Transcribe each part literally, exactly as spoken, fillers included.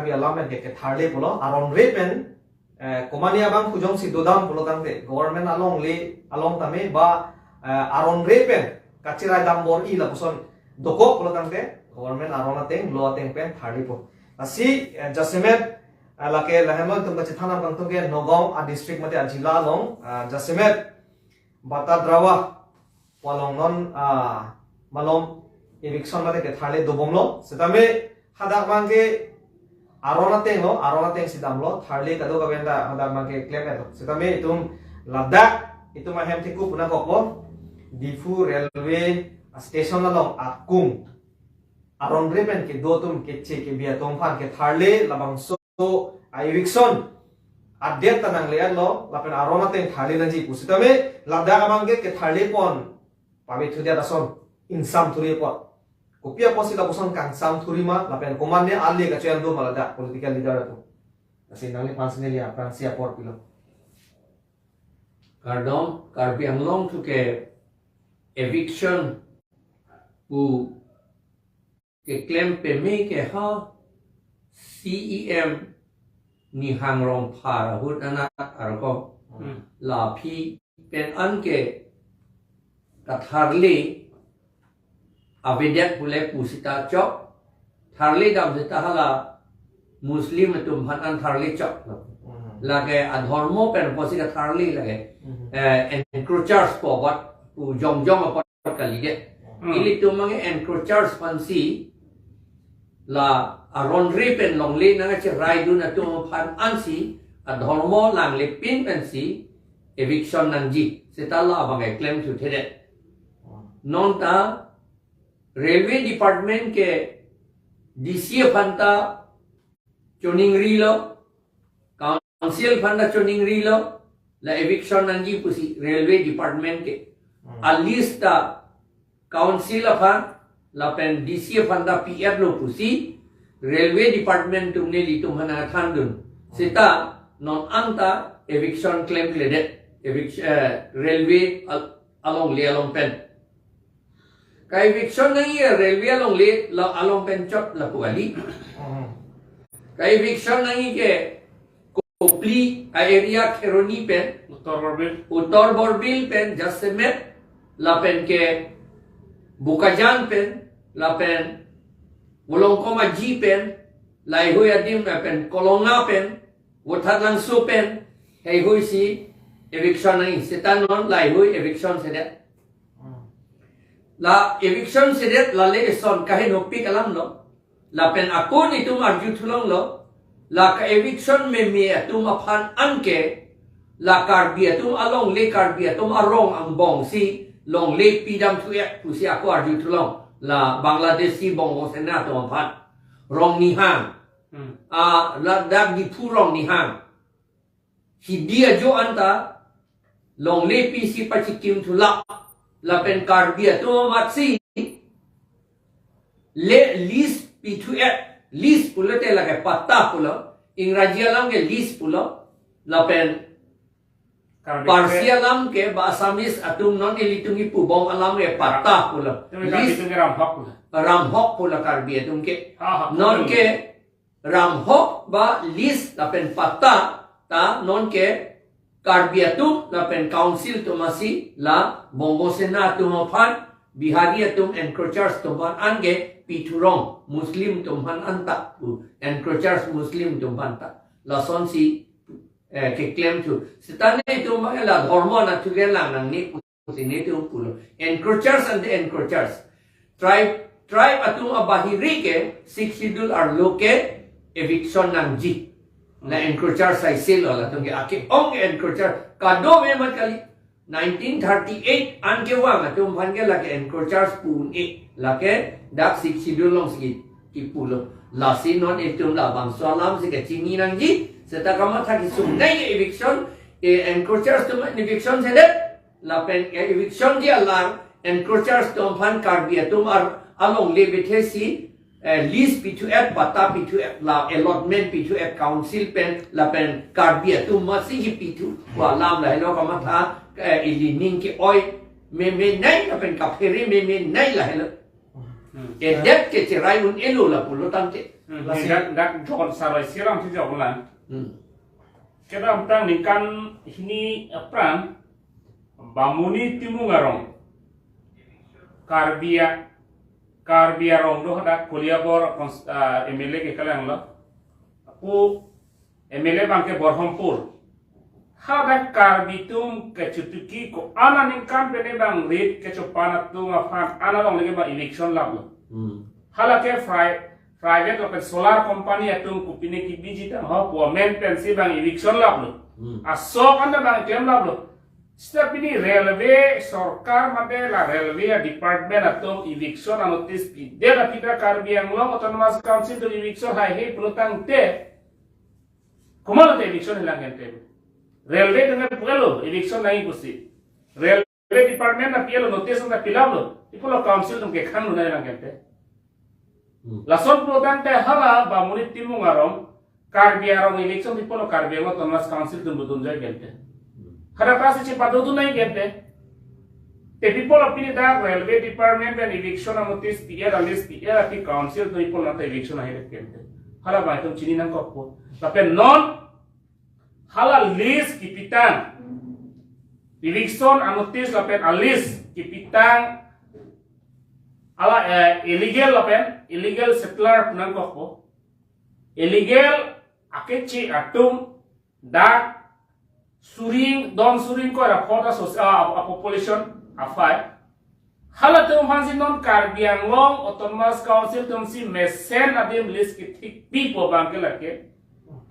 Karbi alam pen ke ketharle pulo, aron re pen, eh, komane abang kujongsi dodam pulo tangte, government alongle, along tame ba, eh, aron re pen kachirai dambor-i lapuson dokok pulo tangte, government aron ateng, law ateng pen tharlepo. Lasi, eh, jasemet, eh, lake lahenlo itum kachethan abang tum ke Nagaon a district mate a jila along, eh, jasemet Batadrawa pu along non, ah, malom eviction mate ketharle dobomlo. Setame hadak abang ke aron ateng lo, aron atengsi damlo, tharle kadokave anta hadak abang ke klem-etlo. Setame itum ladak, itum ahem thekthe pu nangkokpo, Diphu railway station along akung aron re pen kedo atum, keche kebi atum aphan ketharle labangso a eviction adet ta nangle-etlo, lapen aron ateng tharle nangji pu. Setame ladak abang ke ketharlepon pavek thudet ason, ingsam thuri apot. Kopi apotsi lapuson kangsam thuri ma, lapen komane ale kachoyan do ma ladak political leader atum? Lasi nangliphan si neli aphrangsi apor pilo. Kardom, Karbi Anglong thu ke eviction pu keklem peme ke ha C E M Nihang Rongphar ahut anak arko. Hmm. La aphi pen an ke katharle avedet pule pu sita chok. Tharle dam sita hala Muslim atum aphan an tharle choklo. Hmm. Lake adhormo pen apotsi katharle lake. Hmm. Eh, encroachers pu abat pu jongjong apot kalidet. Hmm. Ilitum abang encroachers aphansi, la aron re pen longle nangkachirai dun atum aphan ansi, adhormo langle pin pensi eviction nangji. Seta la abang ke klem thuthedet. Hmm. Non ta railway department ke D C aphan ta choningrilo, council aphan ta choningrilo, la eviction nangji pusi railway department ke. Hmm. A list ta council aphan lapen D C aphan ta pi-etlo pusi railway department atum nelitum aphan nangthandun. Hmm. Seta non anta eviction klemkledet, evic-, eh, railway al-, alongle along pen. Ka eviction nangji railway alongle la along pen chot lapu kali. Hmm. Ka eviction nangji ke Kopili a area Kheroni pen, Uttar Borbil. Uttar Borbil pen, jasemet, lapen ke Bokajan pen, lapen Volongkom Aji pen, laheihui adim lapen Kolonga pen, Vothatlangso pen, heihui si eviction nangji, seta non laheihui eviction sedet. Hmm. La eviction sedet lale eson kahenopik alamlo. Lapen ako netum arju thulonglo, la ka eviction meme atum aphan anke, la Karbi atum alongle, Karbi atum arong angbong si longle pidam thu-et pusi ako arju thulong, la Bangladeshi Bongo Sena atum aphan. Rong Nihang. Hmm. Ah, ladak Diphu Rong Nihang. Hidi ajo anta longle pisi pachikim thulap, lapen Karbi atum amatsi le lease pithu-et, lease pulote lake patta pulo, Ingraji alam ke lease pulo, lapen Karbi Parsi ke alam ke ba Assamese atum non ilitum kipubom alam ke patta pulo. Itu Karbi lease atum ke ramhok pulo. Ramhok pulo Karbi atum ke. Ha, ha, non betul. Ke ramhok ba lease lapen patta ta non ke Karbi atum lapen council atum asi, la Bongo Sena atum aphan, Bihari atum encroachers atum aphan anke pithurong, Muslim atum aphan anta pu, encroachers Muslim atum aphan ta. Lasonsi, eh, keklem thu. Seta netum abang la dhormo na thuke lang nangne pu. Pusi netum pulo. Encroachers and the encroachers. Tribe, tribe atum abahiri ke Sixth Schedule arlo ke eviction nangji. La encroachers aisilo, latum ke ake-ong ke encroacher. Kadokave amat kali. Nineteen thirty-eight an kevang atum aphan ke lake encroachers pu un-e, lake dak Sixth Schedule alongsi kipulo. Lasi non itum labangso alamsi kachini nangji. Seta kamatha kesung nai eviction, e encroachers atum eviction sedet. Lapen, eh, eviction ji alar, encroachers atum aphan Karbi atum ar alongle bethesi, eh, lease pithu-et, patta pithu-et, la allotment pithu-et council pen, lapen Karbi atum amatsi kipithu pu alam lahelo kamatha, eh, ili ning ke-oi meme nai, lapen kaphere meme nai lahelo. Hmm. Kedet kecherai un-elo lapulo tangte. Hmm. Lasi dak, dak John Sarai Siram si John lang. Hmm. Kedamtang ningkan hini apran Bamuni Timung arong, Karbi a-, Karbi arong do hadak Koliabor kons-, ah, M L A kekelanglo. Ako M L A abangke Borhampur. Hadak Karbi atum kechutuki ko-an aningkan pen abang rit kechopan atum aphan ana long lagi abang eviction laplo. Hmm. Hala ke fri-, private lapen solar company atum kopine kebiji tang ho pu amen pensi abang eviction laplo. Hmm. Asok anta abang klem laplo. Seta pini railway sorkar mate la railway department atum eviction anotice pidet aphi ta Karbi Anglong Autonomous Council atum eviction haihe pulo tangte komatlo te eviction hilang gente? Railway atum ke pu-etlo eviction nangji pusi. Railway department na pi-etlo, notice na pilaplo. Ipulo council atum ke khang luna hilang gente. Hmm. Lason pulo tangte hala Bamuni Timung arong, Karbi arong eviction ipulo Karbi Anglong Autonomous Council atum dodun jai gente. Hmm. Hadak ta si chepadodun nangji gente. Te ipulo pini dak railway department pen eviction anotice pi-et, a-list pi-et, ati council atum ipulo nata eviction ahiret gente. Hala abang itum chini nangkokpo. Lapen non hala list kepitang, eviction anotice lapen a-list kepitang, hala, eh, illegal lapen illegal settler pu nangkokpo. Illegal akeche atum dak suri ingkoi, don suri ingkoi ra phota sos-, ah, ah, population afai. Halatum aphansi non Karbi Anglong Autonomous Council atumsi mesen adim list kethik pipo abangke lake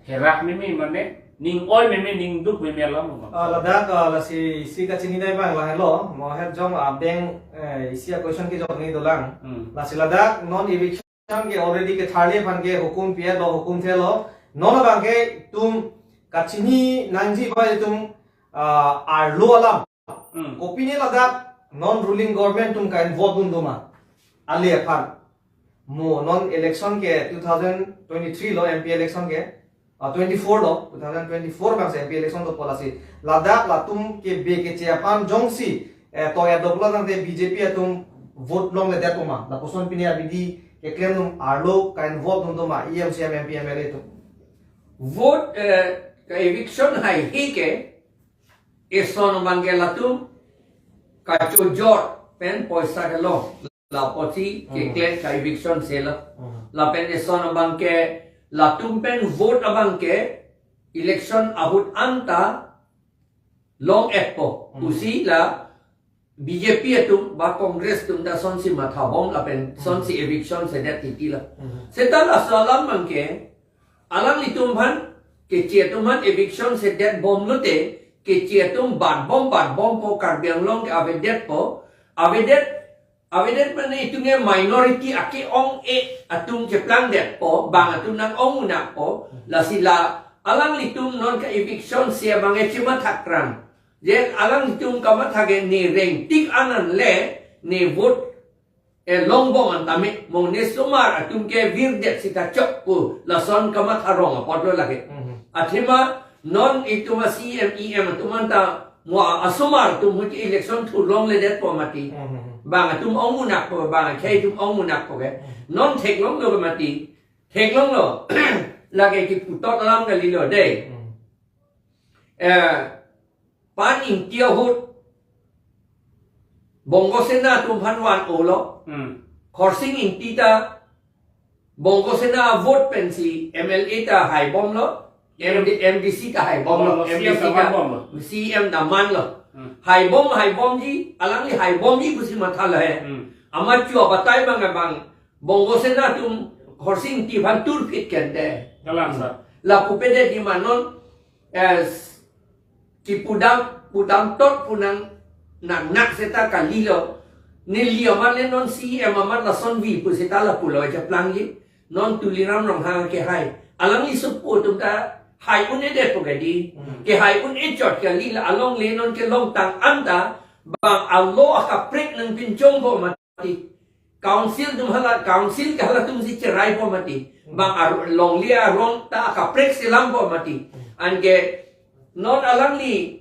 therak meme mane ning oi meme ning duk meme alam abang. Ah, ladak, ah, lasi isi kachinidai abang lahelo, mo het jong abeng, eh, isi a-question kejokni dolang. Hmm. Lasi ladak non eviction ke already ketharli aphan ke hukum pi-etlo, hukum thelo. Non abangke itum kachini nangji ba itum, ah, arlo alam. Hmm. Kopine ladak non ruling government atum ka-involve dun doma? Ale aphan. Mo non election ke two thousand twenty-three lo M P election ke. Ah, twenty-four lo, two thousand twenty-four abangsi M P election dopo lasi. Ladak latum ke be keche aphan jongsi, eh, toya doklo nangte B J P atum vote longledetpo ma? Lapuson pini abidi keklem atum arlo ka-involve dun doma, E M, C E M, M P, M L A atum? Vote, eh, ka-eviction haihe ke, eson abangke latum kachojor pen poisa kelong. Lapusi, hmm, keklem ka-eviction selo. Hmm. Lapen eson abangke latum pen vote abangke election ahut anta long-etpo. Hmm. Pusi la B J P atum ba Congress atum ta sonsi mathabom lapen, hmm, sonsi eviction sedet titi la. Hmm. Seta laso alam abangke alanglitum aphan, keche atum aphan eviction sedetbomlote, keche atum batbom batbompo, Karbi Anglong ke avedetpo, avedet, avedet mane itum ke minority ake-ong-e atum cheplangdetpo, bang atum nang-ong-unakpo, lasi la alanglitum non ka-eviction si abangke chemathakran. Je alanglitum kamatha ke ne rengtik anan le, ne vote, eh, longbom antame, mo ne osomar atum ke virdet sita chokpo, lason kamatha rong apotlo lake. Mhm. Athema non itum a-C E M, E M atum anta mo osomar atum ahut election thurlongledetpo mati. Mhm. Bang atum ong-unakpo, bang akhei atum ong-unakpo ke. Mhm. Non theklonglo mati. Theklonglo. Lake kiputot alam kalilo dei. Mhm. Eh, Pan Ingti ahut Bongo Sena atum aphan van-olo. Hmm. Khorsing Ingti ta Bongo Sena vote pensi M L A ta haibomlo, M D, M D C ta haibomlo, Bomlo, M D C ta C E M ta vanbomlo. C E M ta manlo. Hmm. Haibom, haibomji, alangli haibomji pusi matha lahai. Hmm. Amat chua batai abang abang Bongo Sena atum Khorsing Ingti aphan turphit kente. Kalang, sir. Lapu pede di manon, eh, kipudam, pudam tot pu nang, nang nak seta kalilo. Neli amat le non C E M amat lasonvi pu seta lapulo aja plangji. Non Tuliram Ronghang kehai. Alangli sopo atum ta hai un-edetpo kedi. Hmm. Kehai un-e chot kali la alongle non kelongtang anta bang alo akaprek nangpinchongpo mati. Council atum hala, council ke halatumsi cheraipo mati. Hmm. Bang ar-, longle arong ta akaprek selampo mati. Hmm. Anke non alangli,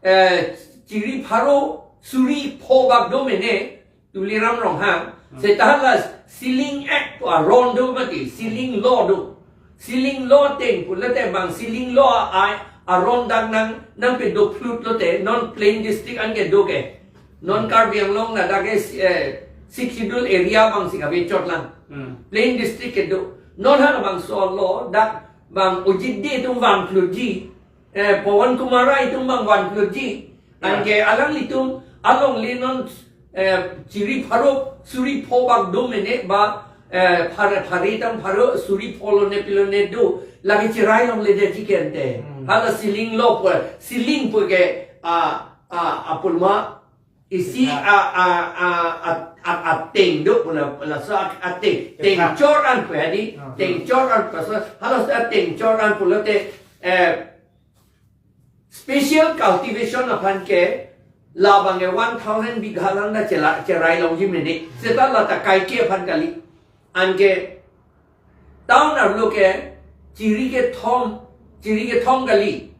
eh, chiri pharo suri pho bak do mene, Tuliram Ronghang, hmm, seta la Sealing Act pu aron do mati, Sealing Law do. Sealing Law ateng pulote bang Sealing Law a, aron dak nang, nangpado phlut lote, non plain district an kedo ke. Non Karbi Anglong ladak ke, eh, Sixth Schedule area bang si kavechot lang. Hmm. Plain district kedo. Non halabangso law dak bang Ojit Dey atum van phlutji. Eh, Pawan Kumar Rai atum bang van phlutji. Ya. Anke alanglitum alongle non, eh, chiri pharo suri pho bak do mene ba, eh, phar-, phari tam pharo suri pho lone pilone do. Lake cherai longledetji ke ante. Hmm. Hala Sealing Law pu, sealing pu ke, a, a, apulma isi, ya, a, a, a, a, a, ateng do pula, laso a, ateng. Teng, ya, chor an pu hadi, ah, teng chor an pu so, halaso ateng chor an pulote, eh, special cultivation aphan ke labang ke one thousand bigha lang da chela, cherai longji mene. Seta la ta kaike aphan kali. Anke town arlo ke chiri kethom, chiri kethom kali.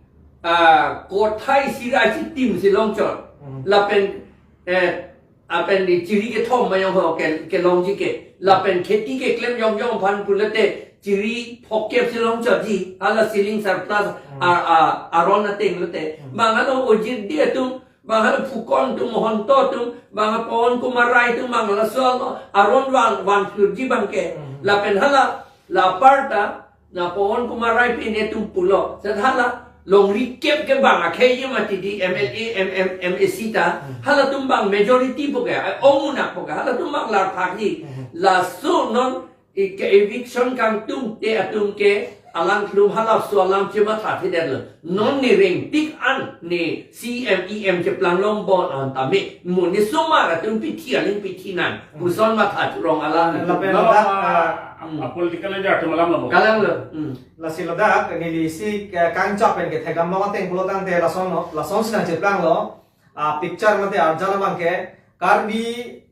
Ah, kothai sira chitim si longchot. Hmm. Lapen, eh, apen di chiri kethom mayong ho ke, kelongji ke. Lapen kheti keklem yong yong aphan pulote chiri phokep si longchotji. Hala Sealing Surplus, hmm, a, a, aron ateng lote. Hmm. Bang hala Ojit Dey atum, bang hala Fukan atum, Mahanta atum, bang hala Pawan Kumar Rai atum, bang hala so aron van, van phlutji bang ke. Hmm. Lapen hala, la aparta, na Pawan Kumar Rai pen netum pulo. Seta hala longri kep ke bang akhei ye mati di M L A, M, M, M A C ta. Hmm. Halatum bang majority pu ke, eh, ong munak pu ke. Halatum bang lar phak di. Hmm. Laso non i ke eviction kangtung te atum ke alanglitum halaso alam chematha thedetlo. Non ne rengtik an ne C M E M cheplang long bon an tame. Mo ne somar atum pithi aling pithi nang. Hmm. Puson matha churong alam. Lapen no, ladak, ah, ah, hmm, a political leader atum alam lo. Kalang lo. Hmm. Lasi ladak neli isi ke kangchap pen kethekdam long ateng pulo tangte lasonlo, lasonsi nangcheplanglo. A picture mate arjan abang ke Karbi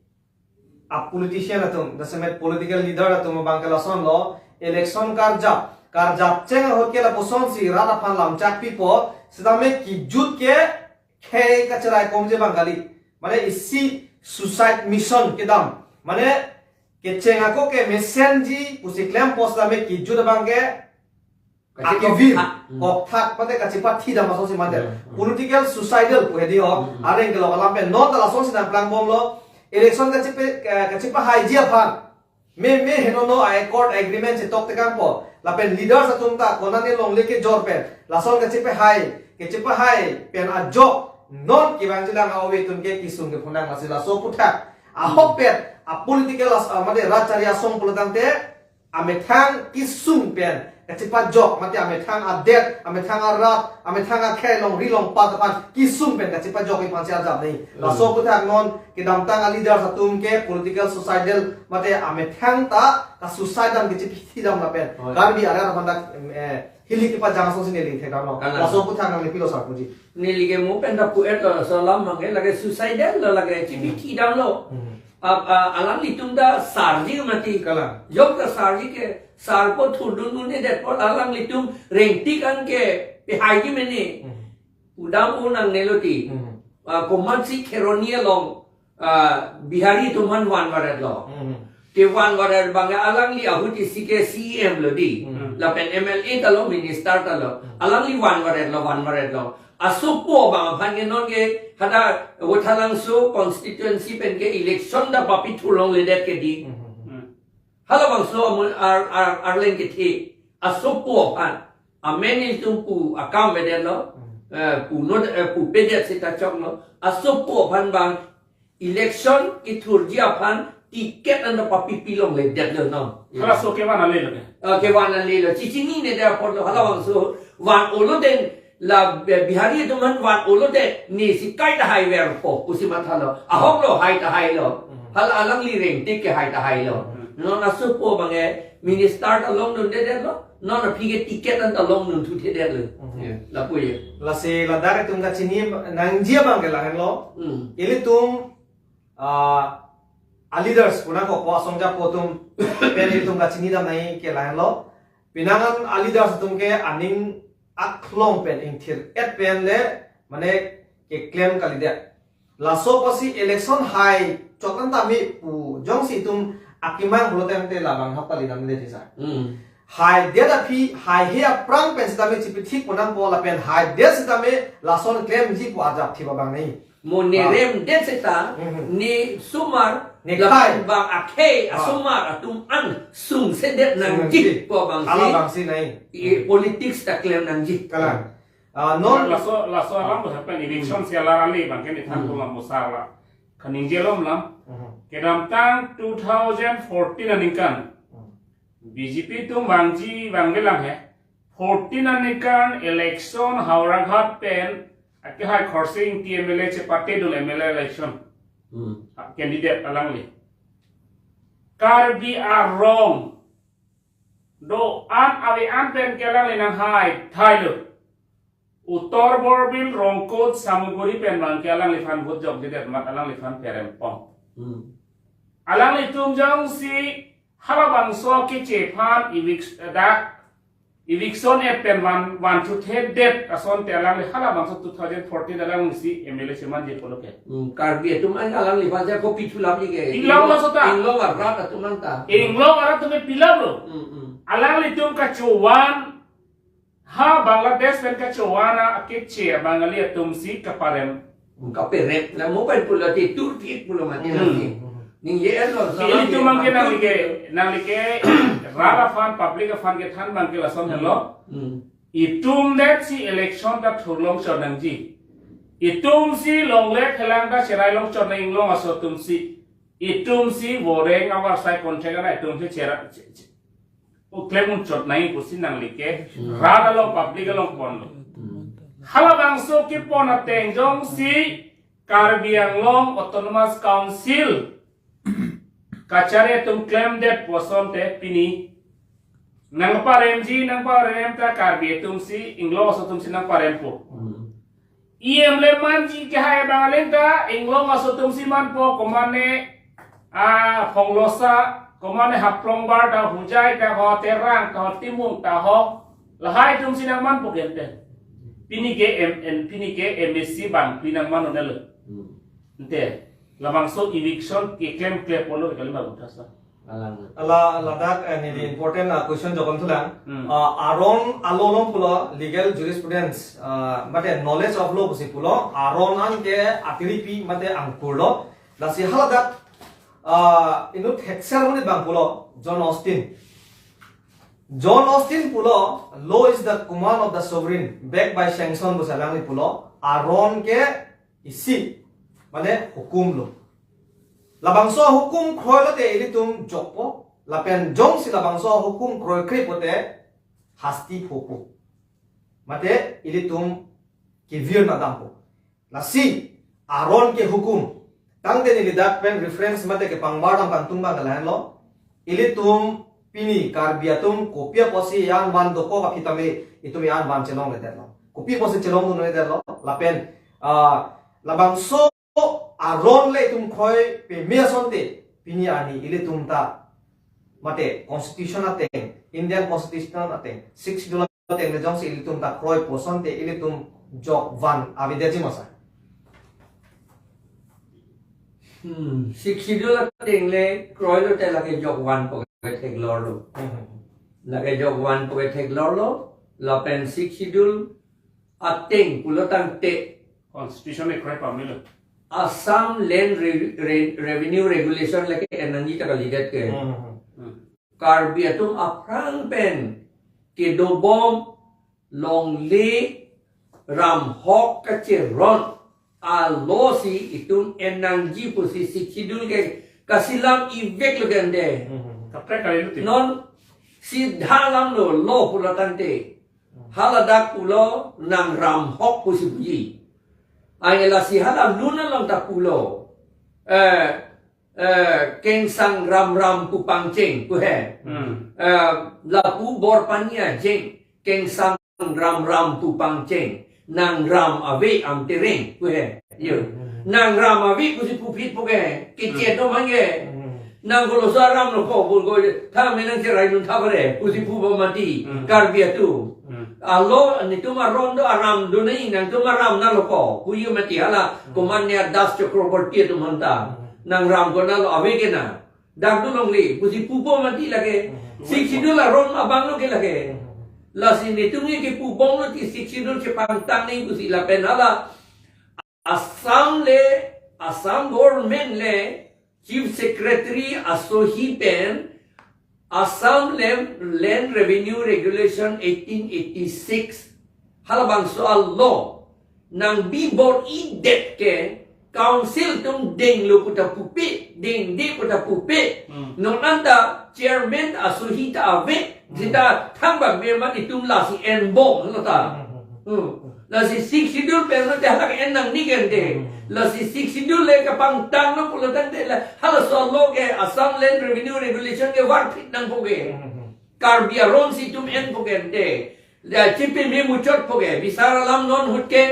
a politician atum, jasemet political leader atum abang ke lasonlo, election karjap, karjap cheng ahut ke lapusonsi rat aphan lamchak pipo, setame kijut ke khei kacherai komji abang kali. Mane isi suicide mission kedam. Mane kecheng ako ke mesenji pusi klem pos tame kijut abang ke kachepakok akivir, ah, hmm, kokthak mate kachepathi dam asonsi mate. Hmm, hmm. Political suicidal pu hedi ho, hmm, hmm, areng kelok alam pen non ta lasonsi nangplangbomlo. Election kachepe, eh, kachepahaiji aphan. Me, me henono a accord agreement chetok tekangpo. Lapen leaders atum ta konane longle kejor pen. Lason kachepahai, kachepahai pen ajok non kevangjilang a-ove atum ke kesung kephunang lasi laso aputhak. Ahok pen, a political as-, ah, mate rat chari asong pulo tangte, amethang kesung pen kachepajok, mate amethang adet, amethang arat, amethang akhei longri longpat aphan kesung pen kachepajok iphan si arjap nei. Hmm. Laso aputhak non kedamtang a leaders atum ke political suicidal mate amethang ta ka suicide dam kachepathi dam lapen. Oh, ya. Karbi area aphan dak, em, eh, hili kepajang asonsi neli thekdamlo. Kalang. Laso aputhak nangli pilo sar puji. Neli ke mo pen ta pu-etlo, laso alam abang ke lake suicidal lo, lake chepathi damlo. Hmm. A, a, alanglitum ta sarji mati. Kalang. Jok ta sarji ke, sarpo thurdun un-edet apot alanglitum rengtik an ke pehaiji mene. Hmm. Pudam un nangnelo ti. Hmm. A, komatsi Kheroni along, a, Bihari atum aphan van varetlo. Hmm. Te van varet abang alangli ahut isi ke C E M lo di. Hmm. Lapen M L A ta lo, minister ta lo. Hmm. Alangli van varetlo, van varetlo. Asopo abang aphan ke non ke hadak Vothatlangso constituency pen ke election ta papithur longledet ke di. Hmm. Halabangso amun ar, ar, arleng kethe. Asopo aphan. Amen ilitum pu akam avedetlo. Hmm. Eh, pu not, eh, pu pedet seta choklo. Asopo aphan bang election kethurji aphan ticket anta papipi longledetlo non. Halaso kevan ale lo ke? Eh, kevan ale lo. Chechinine det apotlo, halabangso van-olo den la Bi-, Bihari atum aphan van-olo den, nesi kai tahai verpo pusi mathalo. Ahoklo, hai tahailo. Hmm. Hala alangli rengtik ke hai tahailo. Hmm. Non asopo abang ke minister ta longdundedetlo. Non aphi ke ticket anta longdun thuthedetlo. Hmm. Ya, lapu ya. Lasi ladak itum kachini nangji abang ke lahenlo. Hmm. Ilitum, ah, a leaders puna ko ko asong japo atum pen ilitum kachini dam nangji ke lahenlo. Pinangan a leaders atum ke aning aklong pen ingthir-et pen le mane keklem kalidet. Laso apotsi election hai chot an tame pu jongsi itum akemang pulo tangte labang hap kali namde sir. Hmm. Haidet aphi, haihe aphrang pen sitame chipithik ponangpo lapen haidet sitame lason klemji pu ajapthip abang nai. Mo ne Ah. remdet seta, Mhm. ne sumar, Ne lapen khai. bang akhei, Ah. asomar atum an sungsedet nangji Nangji. pu abangsi. Ala abangsi nai. I politics ta klem nangji. Kalang. Ah, non Laso, laso alam lo happen, election si alar ali bang ke nithan Hmm. pulang musar la. Kaningje lom lam. Mhm. Kedamtang two thousand fourteen aningkan. Hmm. B J P atum vangji vangvelang he. Fourteen aningkan election Howraghat pen akehai Khorsing T M L A chepatedun M L A election. Hmm. Candidate alangli. Karbi arong do-an ave-an pen ke alangli nanghai thailo. Uttar Borbil, Rongkut, Samaguri pen bang ke alangliphan vote jokjedet amat alangliphan perempong. Hmm. Alanglitum jongsi halabangso keche aphan evic-, dak eviction act pen van, van chuthedet asonte alangli halabangso two thousand fourteen alangli si M L A chemanji pulo ke. Hmm, Karbi atum an alangliphan ja kopi thulap ni ke. Inglong lo sota. Inglong arat atum nangta. Inglong arat atum pilap lo. Hmm, hmm. Alanglitum kachovan ha Bangladesh pen kachovan akeche Bangali atum si kaparem. Kaperep la mo pen pulo ti tur ti pulo mati Hmm. lagi. Ningje lo. Ilitum bang ke nanglike, nanglike rat aphan, public aphan kethan bang ke lason helo. Hmm. Itum det si election ta thurlong chot nangji. Itum si longle phelang ta cherai long chot nang inglong aso atum si. Itum si voreng avarsai contract ana itum si chera, che-, che-, o klem un chot nai pusi nanglike. Hmm. Rat along public along ponlo. Hmm. Halabangso kepon ateng jongsi Karbi Anglong Autonomous Council kachari atum klemdet pu asonte pini nangparemji, nangparem ta Karbi atum si, inglong aso atum si nangparempo. Hmm. E M le manji kehai bang aling ta, inglong aso atum si manpo, komane, ah, Phonglosa, komane Haflongbar ta, Hojai ta ho, Terang ta ho, Timung ta ho, lahai atum si nangmanpo kente. Pini ke M N, pini ke M A C bang, pini nangman onelo. Hmm. Ante, labangso eviction keklem klepon lo kali ma buta sa. Alang. Ala, ladak, eh, neli Hmm. important, ah, question jokon thulang. Hmm. Ah, aron along pulo legal jurisprudence, ah, mate knowledge of law pusi pulo, aron an ke atiripi mate angkur lo. Lasi haladak, ah, inut hekser muni bang pulo, John Austin. John Austin pulo, "Law is the command of the sovereign, backed by sanction," pusi alangli pulo, aron ke isi, mane hukum lo. Labangso hukum kroi lote ilitum jokpo, lapen jongsi labangso hukum kroikre pote hasti phopo. Mate ilitum kevir na dampo. Lasi, aron ke hukum. Tangte neli dak pen reference mate kepangbar dam kantung bang ke lahenlo. Ilitum pini Karbi atum kopi apotsi an van dokok aphi tame itum an van chelongledetlo. Kopi apotsi chelongdunledetlo. Lapen, ah, labangso aron le itum kroi peme asonte pini arni ilitum ta mate constitution ateng, Indian constitution ateng, Sixth Schedule ateng le jongsi ilitum ta kroipo asonte ilitum jokvan avedetji ma sir? Hmm, Sixth Schedule ateng le kroi lote lake jokvanpo ke theklorlo. Hmm. Lake jokvanpo ke theklorlo, lapen Sixth Schedule ateng pulo tangte Constitution le kroi pamelo. Assam Land Re-, Re-, Revenue Regulation lake enangji ta kalidet ke. Hmm. Hmm. Karbi atum aphrang pen kedobom longle ramhok kacheron alosi itum enangji pusi Sixth Schedule ke kasilam ivek lo kende. Hmm. Kaprek kali lo ti. Non sidha alam lo, law pulo tangte. Haladak pulo nang ramhok pusi puji. Ai lasi hala lun along ta pulo. Eh, eh, kengsang ram ram pu pangcheng pu he. Hmm. Eh, lapu bor pani ajeng, kengsang ram ram pu pangcheng, nang ram ave am tereng pu he. Yo. Hmm. Nang ram ave pusi puphit pu ke, kechet Hmm. do mange. Hmm. Nang kolosa ram lo ko, bul ko, tha menang cherai nun tha pare, pusi pu ba mati, Hmm. Karbi atum. Hmm. Alo, netum aron do aram do nai, nangtum aram nanglo ko. Puyu mati hala, komat ne Das Chakraborty atum anta. Nangram ko nanglo ave ke na. Dak do longle, pusi pupo mati lake. Sixth Schedule aron abang lo ke lake. Lasi netum ke pubong lo ti Sixth Schedule chepangtang nai pusi lapen hala. Assam le, Assam government le, Chief Secretary asohi pen, Assam Land, Land Revenue Regulation eighteen eighty-six, halabangso a-law nangbi bor-idet ke, council atum denglo puta pupe, dengde puta pupe. Hmm. Non anta chairman asohi ta ave, Hmm. seta thangbak be man itum lasi enbom lo ta. Hmm. Hmm. Lasi Sixth Schedule pen lo te halake en nangne ke ante. Hmm. Lasi Sixth Schedule le kapangtang lo pulo tangte la halaso a-law ke Assam Land Revenue Regulation ke varphit nangpo ke. Hmm. Karbi aron si itum enpo ke ante. La chepeme muchotpo ke. Bisar alam non ahut ke,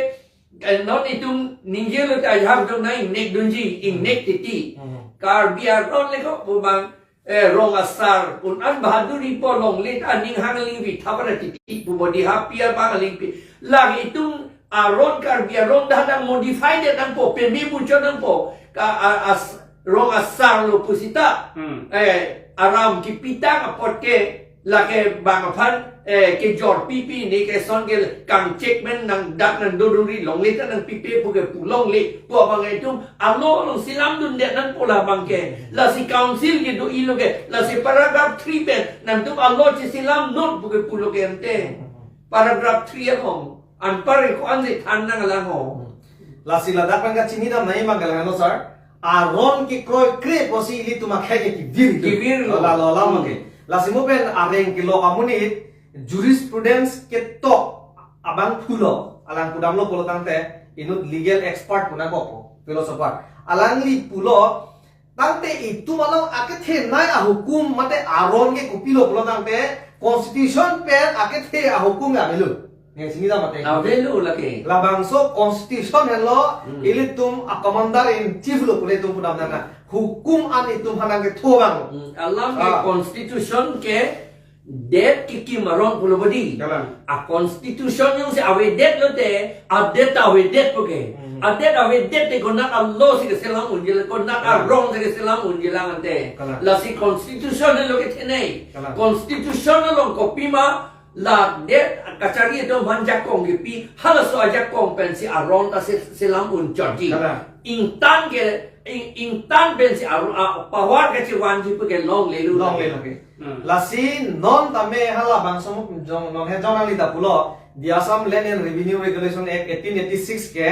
eh, non itum ningjelo ta jahak dong na ingnek dunji, ingnek titi. Hmm. Karbi aron le ko pu bang, eh, rong asar, un an bahaduri po longle ta aning hang alingpi thapara titi pu bodi hapi abang alingpi. Lake itum aron Karbi aron dah dah modified nangpo, peme muchot nangpo. Ka a-, as, rong asar lo pusita. Hmm. Eh, aram kipitang apot ke lake bang aphan, eh, kejorpi pi ne ke son ke kangchek men nang dak nang doruri longle ta nangpipe pu ke pu longle. Pu abang itum a-law along selam dundet nangpo labang ke. Lasi council ke do-ilo ke. Lasi paragraph three pen nangtum a-law cheselam non pu ke pulo ke ante. Paragraph three along. Anpar ko-ansi than nanglang ho. Lasi ladak pen kachini dam nai mang galang no sir. Aron kekroikre pusi ilitum akhei ke kevir. Kevir lo. Lalo lama ke. Lasi mo pen areng kelok amonit jurisprudence ketok abang pulo. Alang pudamlo pulo tangte inut legal expert pu nangkok, philosopher. Alangli pulo tangte itum along akethe nai ahukum mate aron ke kopilo pulo tangte constitution pen akethe ahukum ke avelo. Ne sini ta mate. Avelo lake. Labangso constitution henlo Hmm. ilitum a-commander in chief lo pule itum pudam nana. Hukum an itum hanang ketho abang. Hmm, alam ke Ah. constitution ke det kekim aron pulo bodi. Kalang. A-constitution jongsi avedet lote, adet avedet po ke. Hmm. Adet avedet te konat a-law si keselam unji lang, konat Ah. arong si keselam unji lang ante. Kalang. Lasi constitution lo kethenei. Kalang. Constitution along kopima ladet kachari atum aphan jakong kepi, halaso ajakong pensi aron ta se-, selam unchotji. Kalang. Ingtan ke, ing-, ingtan pensi aron, a, power kachevanji pu ke longlelo. Longlelo ke. Hmm. Lasi non tame halabangso jong, non he jong nangli ta pulo, the Assam Land and Revenue Regulation Act eighteen eighty-six ke,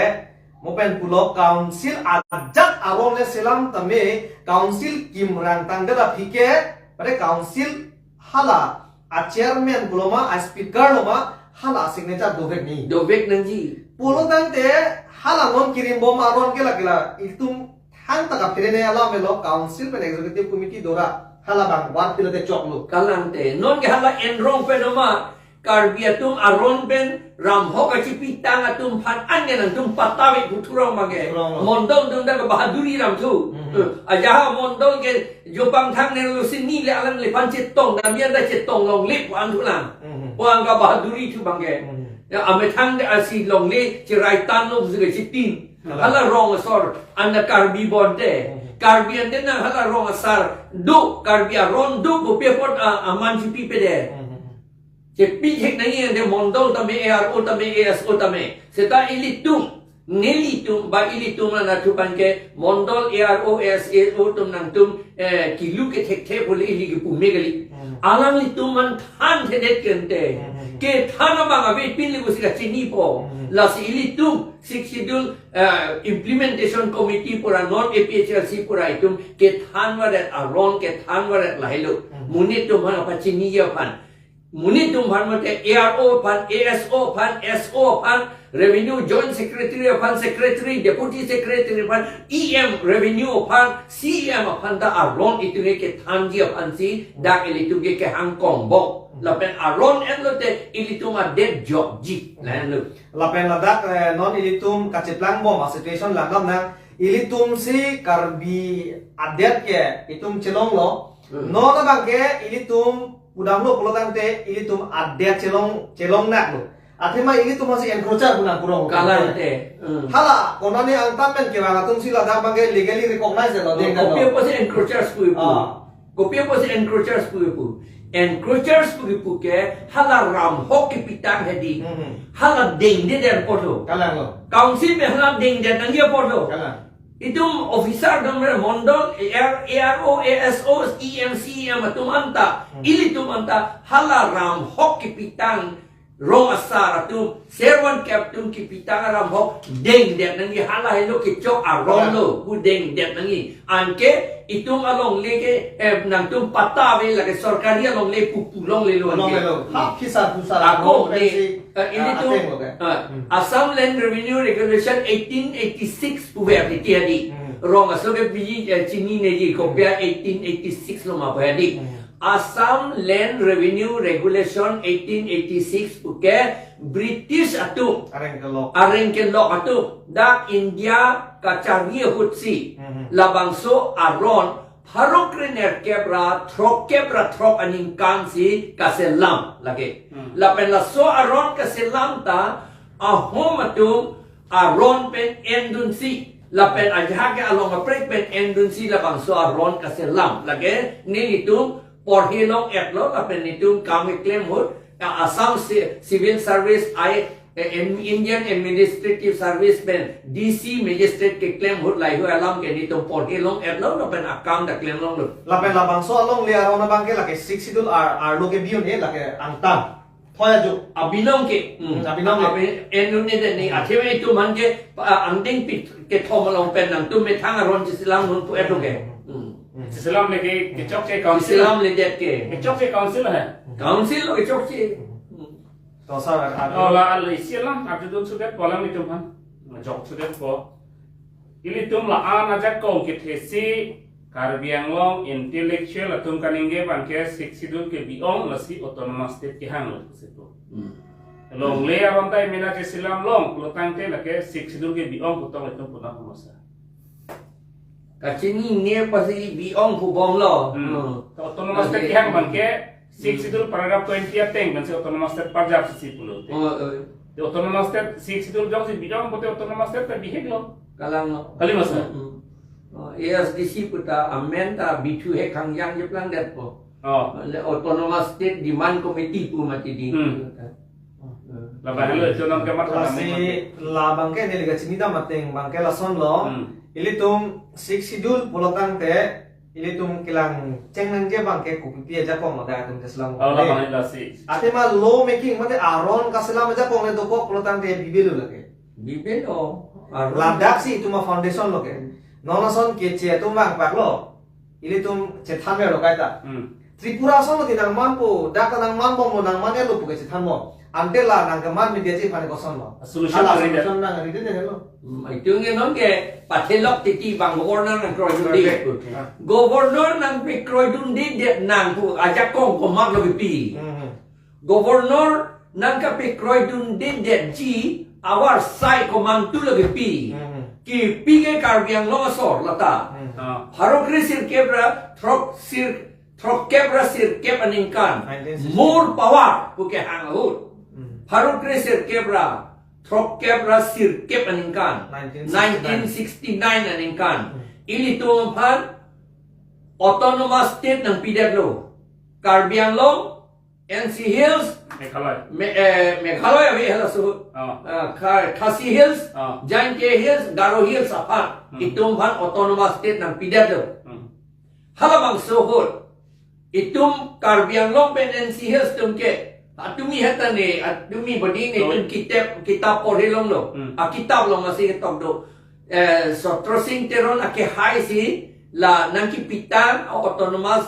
mo pen pulo council ajat aron le selam tame council kimrang tangdet aphi ke, pada council hala a-chairman pulo ma, a-speaker lo ma, hala signature dovek ni. Dovek nangji. Pulo tangte hala non kirimbom aron ke lake la, itum thangta kaphere ne alam lo, council pen executive committee dora halabang war pilote choklo. Kalang te. Non ke hala enrong pen ma, Karbi atum aron pen ramhok kachipitang atum aphan an ke nangtum patta ave pu thurong abang ke. Thurong lo. Mondol atum ta ke bahaduri ram thu. Mhm. Eh, ajaha mondol ke jopang thang ne lo sini le alangliphan chetong, damian ta chetong longle pu an thulang. Mhm. Pu an ke bahaduri thu abang ke. Mhm. Ya, amethang de asi longle cherai tan lo pusi ke chitin. Kalang. Hala rong asor, anta Karbi bonte. Mhm. Karbi ante nang hala rong asar, do, Karbi aron do, kopi apot a, aman chipipedet. Mhm. Chepithek nangji ante mondol tame, A R O tame, A S O tame. Seta ilitum, nelitum, ba ilitum la nathu abang ke, mondol, A R O, A S O atum nangtum, eh, kilu kethekthe pule ili kipu me kali. Hmm. Alanglitum an thanthedet ke ante. Hmm. Kethan abang avepin le pusi kachinipo. Hmm. Lasi ilitum Sixth Schedule, eh, Implementation Committee pura non A P H L C pura itum kethan varet aron kethan varet lahelo. Hmm. Monit atum aphan pachiniji aphan. Monit atum aphan mate A R O aphan, A S O aphan, S O aphan, Revenue Joint Secretary aphan, Secretary, Deputy Secretary aphan, E M Revenue aphan, C E M aphan ta aron itum ke kethanji aphansi dak ilitum ke kehang kongbong. Lapen aron enlote ilitum adet jokji. Lahenlo. Lapen ladak, eh, non ilitum kacheplangbom a-situation langdam nang, ilitum si Karbi adet ke itum chelonglo. Hmm. Non abang ke ilitum pudamlo pulotangte ilitum adet chelong chelong naklo. Athema ilitum masi encroacher pu nangkurong. Kalang te. Hmm. Hala konane angtan pen kevang atum si ladak abangke legally recognized lo, deng dan lo. Kopi apotsi encroachers pu ipu. Ah. Kopi apotsi encroachers pu ipu. Encroachers pu ipu ke hala ramhok kepitang hedi. Hmm. Hala dengde den apotlo. Kalanglo. Council pen hala dengde nangji apotlo. Kalang. Itum officer dam re mondol, A R, A R O, A S O, E M, C E M atum anta, Hmm. ilitum anta, hala ramhok kepitang, rong asar atum, servant kep atum kepitang aramhok, dengdet nangji hala helo kechok aron lo, Kalang. Pu dengdet nangji. Anke, itum alongle ke, eh, nangtum patta ave lake sorkari alongle pupu longlelo anke. Longlelo. Hmm. Hap hisar pusar Ako along ne, pensi, eh, ini ah, tu, ateng lo ke. Ah, Hmm. Assam Land Revenue Regulation eighteen eighty-six puver titi hedi. Hmm. Rong aso ke biji, eh, chinine ji, kopia eighteen eighty-six lo ma puver hedi. Hmm. Assam Land Revenue Regulation eighteen eighty-six puke British atum. Areng kelok. Areng kelok atum. Dak India kachari ahutsi. Hmm. Labangso aron pharo kre nerkep ra throkkep ra throk aningkan si kaselam lake. Hmm. Lapen laso aron kaselam ta ahom atum aron pen endunsi. Lapen ajahak ke along kaprek pen endunsi labangso aron kaselam lake. Nelitum porhi long-etlo lapen nelitum kam keklem ahut, ya, Assam Ci-, Civil Service ai, eh, em, Indian Administrative Service pen D C magistrate keklem ahut laheihui alam ke nelitum porhi long-etlo lapen akam ta klem longlo. Lapen labangso alongle aron abangke lake Sixth Schedule ar, arlo ke bi-un-e lake angtan. Thoi ajo. Abinong ke. Hmm. Hmm, abinong ke. Abi, en nun ne den ni, Hmm. athema itum aphan ke, ah, angdeng pi kethom along pen nangtum methang aron cheselam un pu-et lo ke. Hmm. Hmm. Cheselam le ke, kechokche council. Cheselamledet ke. Kechokche council hai. Council lo kechokche. Hmm. To sir, ar, ar, Oh, la, la, isi alam, arjudun sudet po alam itum aphan. Jok sudet po. Ilitum la-an ajakong kethesi Karbi Anglong intellectual atum kaningje abangke Sixth Schedule ke bi-ong lasi autonomous state kehang lo pusi pu. Hmm. Longle aron ta emena cheselam long pulotangte lake Sixth Schedule ke bi-ong pu tong itum puna punosa. Kachinine apotsi bi-ong pu bomlo. Hmm. Hmm. Autonomous state Okay. kehang abangke Sixth Schedule paragraph twenty ateng pensi autonomous state parjap si pulote. Oh, oh. Te autonomous state Sixth Schedule jongsi bi-ong pute autonomous state ta bihek lo. Kalanglo. Kali masa? Hmm. Oh, A S D C puta amen ta bithu hek hangjang jeplang det po. Oh. Le Autonomous State Demand Committee pu mati di. Hmm. Hmm. Labang lo itu nang kemat Lasi labang ke neli kachinidam ateng abangke lasonlo. Hmm. Ilitum Sixth Schedule pulotangte ilitum kelang chengnangji abangke kopipi ajakong lo da atum cheselam. Oh, labang lasi. Athema law making mate aron kaselam ajakong le dokok pulotangte bibelo lake. Bibelo. Aron. Ladak si itum a-foundation lo ke. Non ason keche atum vangpaklo. Ilitum chethanver lo kaita. Hmm. Tripura ason lo ti nangmanpo, dak ta nangmanbomlo, nangman-etlo pu ke chethanbom. Ante la nangkeman media ji aphan kosonlo. Solution Hala nang solution nang ride nelo. Hmm, itum ke non ke pathelok titi abang governor nangkroidunde. Correct. Ah. Governor nangpekroidundedet nang pu ajakong komatlo kepi. Hmm, hmm. Governor nangkapekroidundedetji avarsai komantulo kepi. Hmm. Kepi ke Karbi Anglong asor lata. Hmm. Ah. Pharo kre sirkep ra throk sir, throkkep ra sirkep aningkan. Nineteen sixty. More power pu kehang ahut. Hmm. Pharo kre sirkep ra throkkep ra sirkep aningkan. Nineteen sixty-nine. Nineteen sixty-nine aningkan. Hmm. Ilitum aphan autonomous state nangpidetlo. Karbi Anglong, N C Hills, Meghalaya. Me-, eh, Meghalaya ave hala suhut. Oh. Ah, Kha-, Khasi Hills, Oh. Jaintia Hills, Garo Hills aphan. Hmm. Itum aphan autonomous state nangpidetlo. Hmm. Halabangso ahut. Itum Karbi Anglong pen N C Hills atum ke. Atumi hatane, atumi bodi ne Oh. itum kitab, kitab porhi longlo. Hmm. A kitab along masi ketok do. Eh, Chatrasing Teron akehai si la nangkepitang autonomous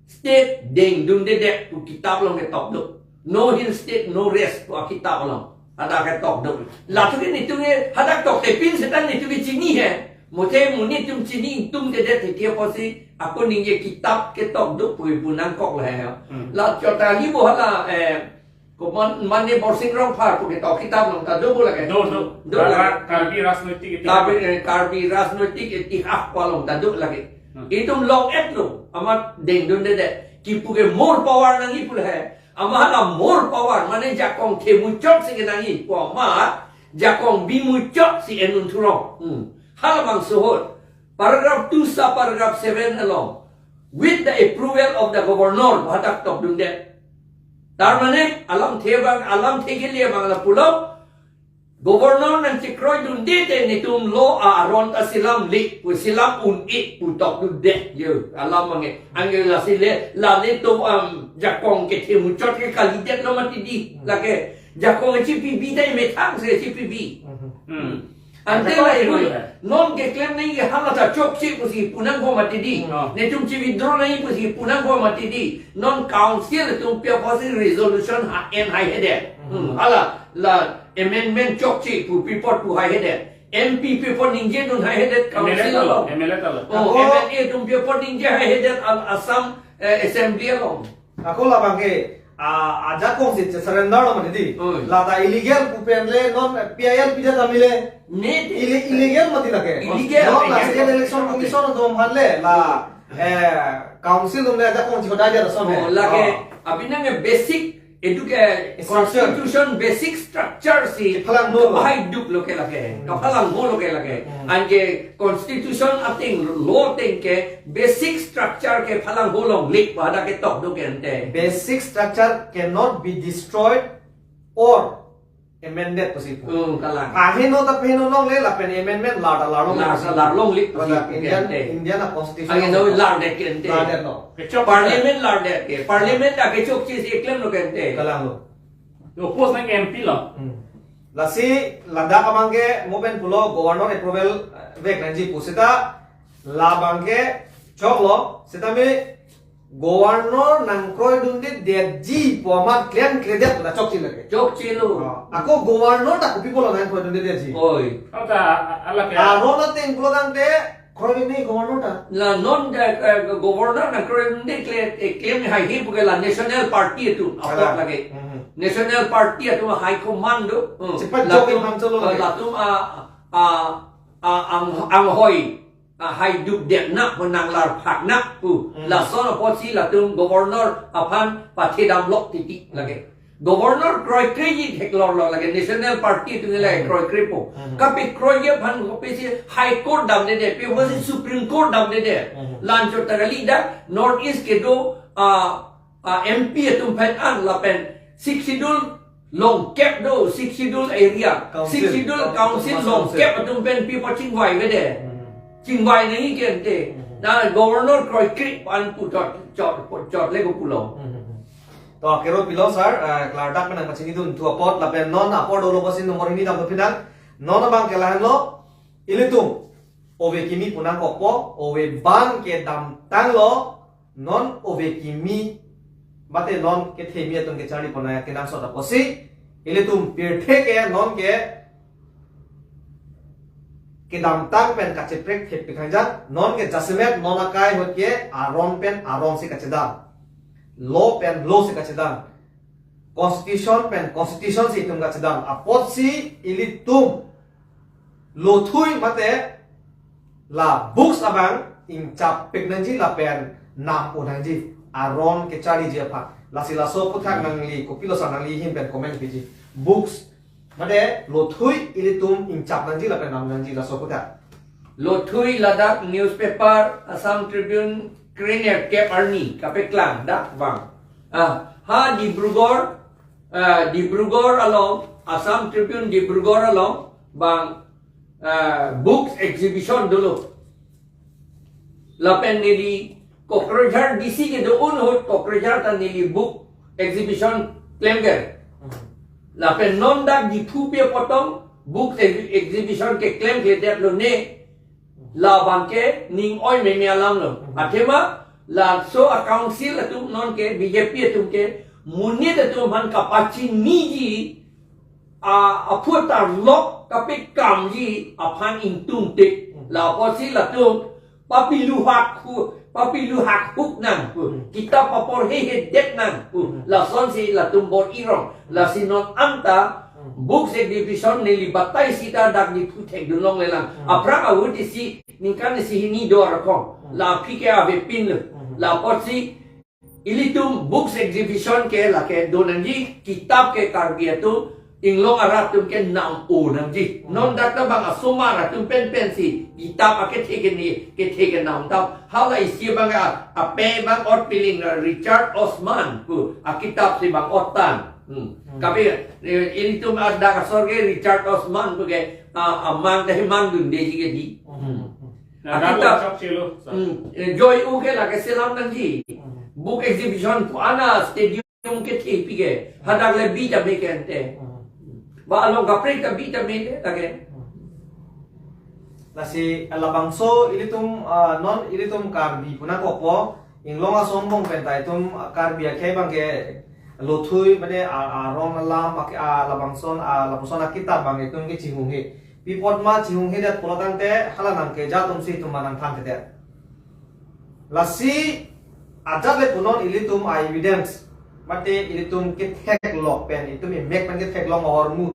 state dengdundedet pu kitab along ketok do. No Hill State, no rest pu a kitab along. Hadak ketok do. Latum ke netum ke hadak tokte pin setang netum ke chini he. Mote monit atum chini ingtungdedet titi apotsi ako ningje kitab ketok do pu ibu nangkok le he. Hmm. La chotali bo hala, eh, Komat mane Borsing Rongphar pu ketok kitab along ta do bo lake. Do, do. Do Kar-, lake. Karbi Rajnoitik Itihas. Karbi, eh, Karbi Rajnoitik Itihas pu along ta do lake. Hmm. Itum long-etlo, amat dengdundedet. Kipu ke more power nangji pu lahai. Amat hala more power, mane jakong themuchot si kenangji pu amat, jakong bimuchot si enun thurong. Hmm. Halabangso ahut, paragraph two sub paragraph seven along, with the approval of the governor, pu hadak tokdunde. Tar mane, alamthe abang, alamthe kele abang lapulo, governor nangchekroidunde te netum law a-aron ta selam le pu, selam un-e pu tokdunde. Yo, alam abang ke. Anke lasi le, la netum, um, jakong kethemuchot ke kalidetlo mati di. Hmm. Lake, jakong chipibi dai methang si chipibi. Hmm. Hmm. Ante jakong la chipibi ihui, na. Non keklem nangji ke hala ta chokche pusi pu nangkok mati di. Hmm. Netum chi-withdraw nangji pusi pu nangkok mati di. Non council atum pi apotsi resolution ha-en haihedet. Hmm. Hmm. Hala la amendment chokche pu pi apot pu haihedet. M P pi apot ningjedun haihedet M L A council ta lo, along. M L A ta lo. Oh, ako M L A atum pi apot ningje haihedet al Assam, eh, Assembly along. Ako labang ke, ah, ajakong si che-surrender lo mati di. Oi. Lata illegal pu pen le non P I L pidet kami le. Ne te. Ille-, illegal mati lake. Illegal. Non la State Election Commission atum aphan le la, eh, council atum le ajakong chikodai dia lason he. Oh, lake, ah, abinang ke basic educa-, Structure. Constitution basic structure si chephalangho lo. Kapahaiduk lo ke lake. Hmm. Kaphalangho lo ke lake. Hmm. Anke constitution ateng law ateng ke basic structure kephalangho longle pu hadak ketok do ke ante. Basic structure cannot be destroyed or amended pusi pu. Hmm, kalang. Aheno ta peheno longle lapen amendment lar ta larlong. Lar ta larlongle pusi pu ke ante. Indian, Indian a constitution. Anke no lardet ke ante. Lardet lo. Kechok. Parliament lardet ke. Parliament ta kechokche si klemlo ke ante. Kalanglo. Oppose nang M P lo. Hmm. Lasi ladak abang ke mo pen pulo governor approval, eh, vek nangji pu seta labang ke choklo, seta me governor nangkroidunde detji pu amat klem kledet la chokche lake. Chokche lo. Ah, ako governor ta kopi pulo nangkroidunde detji. Oi. Ata, a-, ala ke. Aron ateng pulo tangte kroidunde governor ta. La non de, eh, governor nangkroidunde kle, eh, klem haihe pu ke la National Party atum apot lake. Mhm. National Party atum high command do. Hmm. Chepat latum, jok in ham cholo eh, lake. Latum a, a, a, ang, anghoi, a, haiduk detna pu nanglar phakna pu. Hmm. Lason apotsi latum governor aphan pathedamlok titi lake. Governor kroikreji theklorlo lake, National Party atum le Hmm. kroikrepo. Hmm. Kapekroi aphan kopisi High Court damdedet, pi apotsi Hmm. Supreme Court damdedet. Hmm. La-anchot ta kali dak North East kedo, ah, ah, M P atum aphan an lapen Sixth Schedule longkep do, Sixth Schedule area. Council. Sixth Schedule Council. Council longkep atum pen pi apot chingvai avedet. Hmm. Chingvai nangji ke ante. Hmm. La governor kroikre an pu chot, chot, chot le ko pulo. Hmm. To, kero pilo sir, eh, klardak pen nangpachinidun thu apot lapen non apor dolo pusi nomor hini dam phinang. Non abang ke lahenlo, ilitum ove kimi pu nangkokpo, ove bang ke damtanglo, non ove kimi, mate non kethemi atum kecharli pon akenangsot apotsi, ilitum pirthe ke non ke kedamtang pen kacheprek thepik hangjang, non ke jasemet non akai ahut ke aron pen aron si kachedam. Law pen law si kachedam. Constitution pen constitution si itum kachedam. Apotsi ilitum lothui mate la books abang ingchap pik nangji lapen nam un nangji. Aron kecharliji aphan. Lasi laso aputhak nangli kopilo sa nangli ahin pen comment piji. Books mate lothui ilitum ingchap nangji lapen nam nangji laso aputhak. Lothui ladak newspaper Assam Tribune krenerkep arni kapeklang dak bang. Ah, ha Dibrugarh, ah, Dibrugarh along, Assam Tribune Dibrugarh along bang, ah, books exhibition dolo. Lapen neli Kokrajhar D C kedo-un ahut Kokrajhar ta neli book exhibition klemkle. Hmm. Lapen non dak Diphu pi apot tong book ex-, exhibition keklemkledet lone. Labang ke ning oi meme alam lo. Hmm. Athema laso a-council atum non ke B J P atum ke monit atum aphan kapachiniji a, aphu tarlok kapekamji aphan ingtungtik. Hmm. La apotsi latum papiluhak hu, papiluhak huk nang pu. Hmm. Kitab paporhehedet nang pu. Hmm. Lasonsi latum bor-irong. Lasi non anta, hmm, books exhibition neli batai sita dak Diphu thekdun longlelang. Hmm. Aphrang ahut isi ningkan isi hini do arokong. Hmm. La aphi ke avepinlo. Hmm. La apotsi Ilitum books exhibition ke lake do nangji, kitap ke Karbi atum inglong arat atum ke nam-o nangji. Hmm. Non dak ta bang asomar atum pen pensi kitap akethe ke ni, kethe ke nam tap. Hala isi bang a, ape bang ot piling na Richard Osman pu akitap si bang ot tan. Hmm. Hmm. Kabe, eh, ilitum adak asor ke Richard Osman pu ke, ah, amang ta himang dunde ji ke di. Hmm. Hmm. Na, akitap. Dak workshop chelo, sir. Hmm. Eh, joi u ke lake selam nangji. Hmm. Book exhibition pu ana stadium kethe pike. Hadak le bi jame ke ante. Hmm. Ba along kaprek ta bi jame ke lake. Hmm. Lasi labangso ilitum, ah, non ilitum Karbi pu nangkokpo, inglong ason angbong pen ta itum, ah, Karbi akhei bang ke lothui mane, ah, ah, rong alam, ah, ah, labangson, ah, lapuson akitap bang itum ke chihunghe. Pi apot ma chihunghedet pulo tangte hala nangkeja atum si itum ma nangthanthedet. Lasi ajat le punon ilitum a-evidence mate ilitum ketheklong pen, itum imek pen ketheklong ahormu.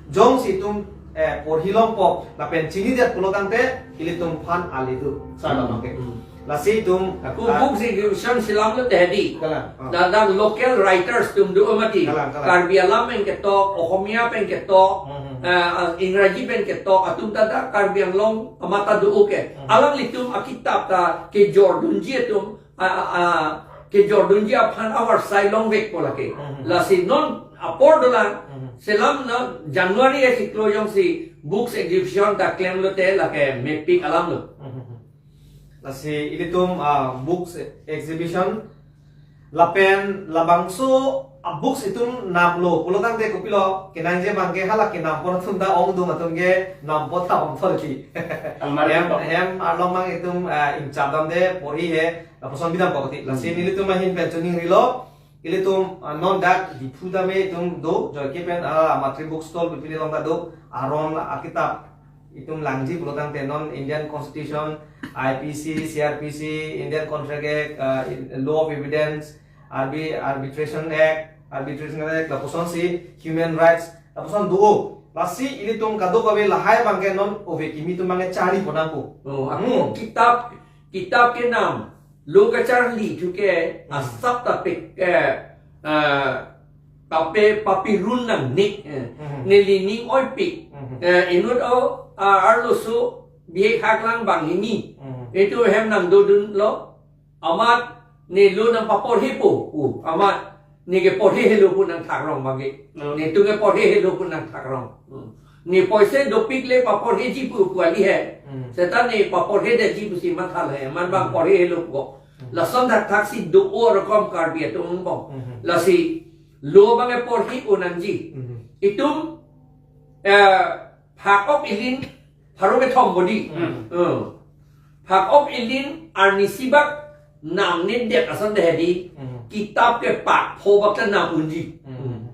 Jongsi itum, eh, porhi longpo lapen chinidet pulo tangte ilitum aphan ali do. Sir, hmm, abang ke. Hmm. Lasi itum, aku, ah, books exhibition selam lote hedi. Kalang. Ah. Dak, dak local writers atum do mati. Kalang, kalang. Karbi alam pen ketok, Ohomia pen ketok, hmm, hmm, eh, Ingraji pen ketok, atum ta dak Karbi Anglong amat ta do ke. Hmm. Alanglitum akitap ta kejordunji atum, a, a, a, kejordunji aphan avarsai longvekpo lake. Hmm. Lasi non apor dolang, hmm, selam na January achiklo jongsi books exhibition ta klem lote lake mepik alam lo. Hmm. Lasi ilitum, ah, books exhibition lapen labangso, ah, books itum namlo pulo tangte kopilo, kenangji bang ke hala kenam apor atum ta ongdung atum ke nam apot ta ongthor ki. Almari hem, ketok. Hem arlo mang itum, ah, ingchap damde porhi he, lapuson bidam ko pati. Lasi, hmm, nelitum ahin pen choningrilo, ilitum, ah, non dak Diphu tame itum do, joike pen, ah, Matri Book Stall pu pini along ta do, aron akitap itum langji pulo tangte non Indian Constitution, I P C, C R P C, Indian Contract Act, ah, in-, Law of Evidence, Arbi-, Arbitration Act, Arbitration Act, lapuson si Human Rights, lapuson do. Lasi ilitum kadokave lahai bang ke non ove kimi atum bang ke charli pon nangpo. Oh, aku, hmm, kitap, kitap kenam lo kacharli thu ke, hmm, asap ta pik, eh, eh, pape papirun nangne, eh, hmm, neli ning oipik, hmm, eh, inut o, ah, arloso bihek haklang bang hini. Hmm. Itum hem nangdodunlo, amat ne lo nangpaporhipo, uh, amat ne keporhi helo pu nangthakrong bang ke. Hmm. Netum keporhi helo pu nangthakrong. Hmm. Ne poisa dopik le paporhiji pu pu ali he. Hmm. Seta ne paporhedetji pusi matha le, man bang, hmm, porhi helo pu. Hmm. Lason thakthak si do o rokom Karbi atum angbong. Hmm. Lasi lo bang keporhi-o nangji. Hmm. Itum, eh, phak-ok ilin pharo kethom bodi. Hmm. Hmm. Phak-ok ilin arnisi bak namnedet ason ta hedi. Hmm. Kitap ke pak pho bak ta nam unji. Hmm.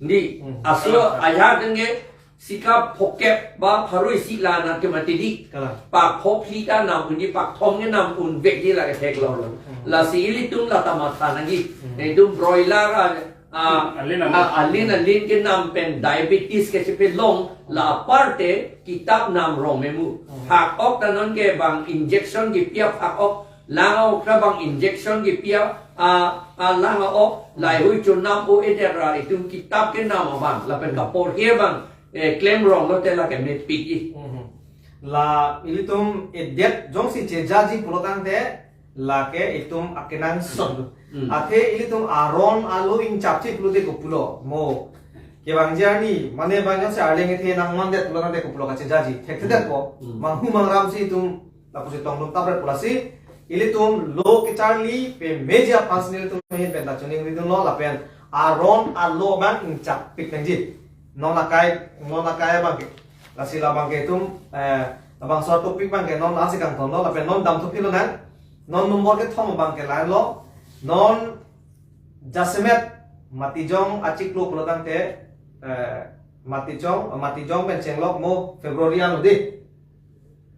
Di, hmm, aso, kalang, ajat denge sika phokep ba pharo isi la na ke mati di. Kalang. Pak pho phli ta nam unji, pak thom ke nam unvekji lake theklong. Hmm. Lasi ilitum la ta matha nangji. Hmm. Itum broiler a, ah, alin alin, ah, alin alin kenam pen diabetes kechepelong, la aparte kitap nam rong memu. Hmm. Phak-ok ta non ke bang injection kepi aphak-ok, lang-ok ta bang injection kepi a, ah, ah, lang-ok, hmm, laheihui chonam o-edet ra itum kitap kenam abang lapen, hmm, kaporhi abang, eh, klem rong lote lake mepik-i. Hmm. La ilitum edet jongsi chejaji pulo tangte lake itum akenangsot. Hmm. Athe ilitum aron alo ingchapji pulote kopulo mo. Kevangji arni, mane bang jongsi arleng ethe nangmandet pulo tangte kopulo kachejaji. Thekthedetpo. Hmm. Manghu mangram si itum lapusi tongdun tapret pu lasi ilitum lo kecharli pemeji aphan si nelitum ahin pen ta choningridunlo lapen aron alo bang ingchappik nangji. Non akai, non akai bang ke. Lasi labang ke itum, eh, labangso topic bang ke non ansi kangtonlo, lapen non damthu philo nang. Non nombor kethom bang ke lahenlo. Non jasemet Matijong achiklo pulo tangte, eh, Matijong, Matijong pen chenglok mo February ano di.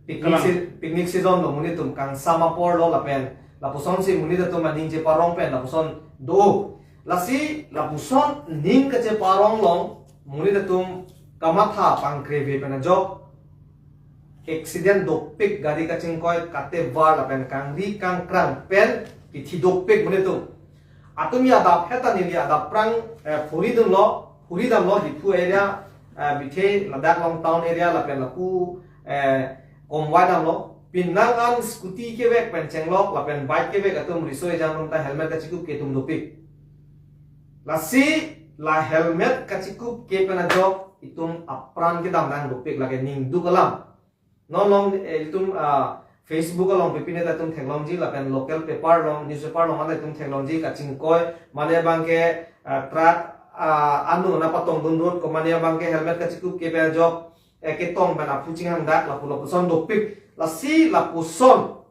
Picnic, kalang, se-, picnic season lo, monit atum kangsam apor lo lapen lapuson si monit atum aning cheparong pen lapuson do. Lasi lapuson ning kacheparong along monit atum kamatha pangkreve pen ajok accident dopik, gari kachingkoi katevar lapen kangri kangkrang pen kithi dopik monit atum. Atum ya adap heta neli adap prang, eh, phuri dunlo, phuri damlo Diphu area, eh, bithe ladak along town area lapen lapu, eh, komwai damlo. Penang an scooty kevek pen chenglok lapen bike kevek atum riso ejang atum ta helmet kachikup ke atum dopik. Lasi la helmet kachikup ke pen ajok itum apran kedam nang dopik, lake ning duk alam. Non along, eh, itum, ah, Facebook along pipine ta itum theklongji lapen local paper along, newspaper along ta itum theklongji, kachingkoi mane abang ke, ah, truck, ah, anu na patong dun road ko mane abang ke helmet kachikup ke pen ajok, eh, ketong pen aphu chinghang dak lapu lapuson dopik. Lasi lapuson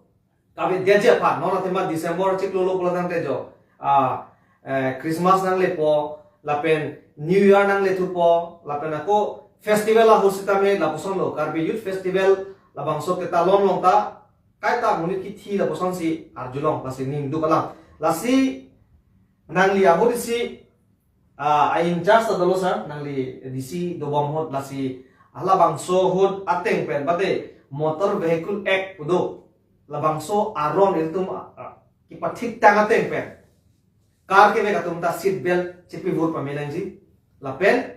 kave dia je aphan, non athema December chiklo lo pulo tangte jo, ah, eh, Christmas nanglepo lapen New Year nanglethupo lapen ako festival ahut sitame lapuson lo, Karbi Youth Festival labangso ketalon along ta kaita monit kithi lapuson si arjulong, lasi ning duk alam. Lasi nangli ahut isi, ah, a in charge ta dolo sir, nangli D C dobom ahut, lasi halabangso ahut ateng pen bade Motor Vehicle Act pu do, labangso aron ilitum, ah, ah, kipathik tang ateng pen car kevek atum ta seat belt chepivur pame nangji lapen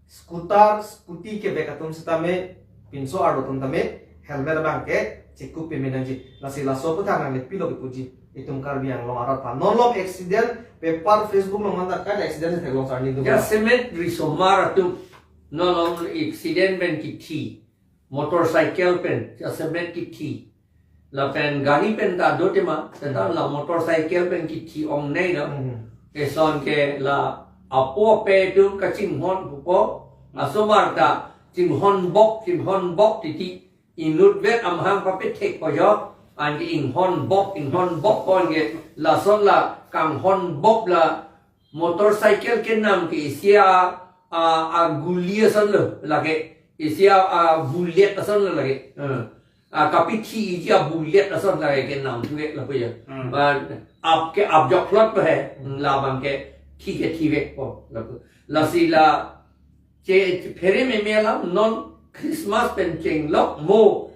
scooter, scooty kevek atum sitame, pinso arlo atum tame helmet abang ke chekup pame nangji. Lasi laso aputhak nangli pilo kipuji itum Karbi Anglong arat aphan. Non along accident, paper, Facebook along manta kaita accident theklong sar ni duk. Jasemet risomar atum non along accident pen kithi, motorcycle pen jasemet kithi. Lapen gari pen ta do tema, teta la motorcycle pen kithi ong nei no. Hmm. Eson ke la apo ape atum kachinghon pupo, asomar ta chinghon bok, chinghon bok titi. Inutvet amahang papethek po jo, anke inghon bok, inghon bok po anke lason la kanghon bok la motorcycle kenam ke isi a, a, a guli ason lo lake, isi a, a bullet ason lo lake. Eh. A kapithi iji a bullet ason lake kenam thuke lapu ya. Hmm. Ba ap ke ap jok lok pe he, labang ke thi ke thivek po lapu. Lasi la che, che phere meme alam, non Christmas pen chenglok mo,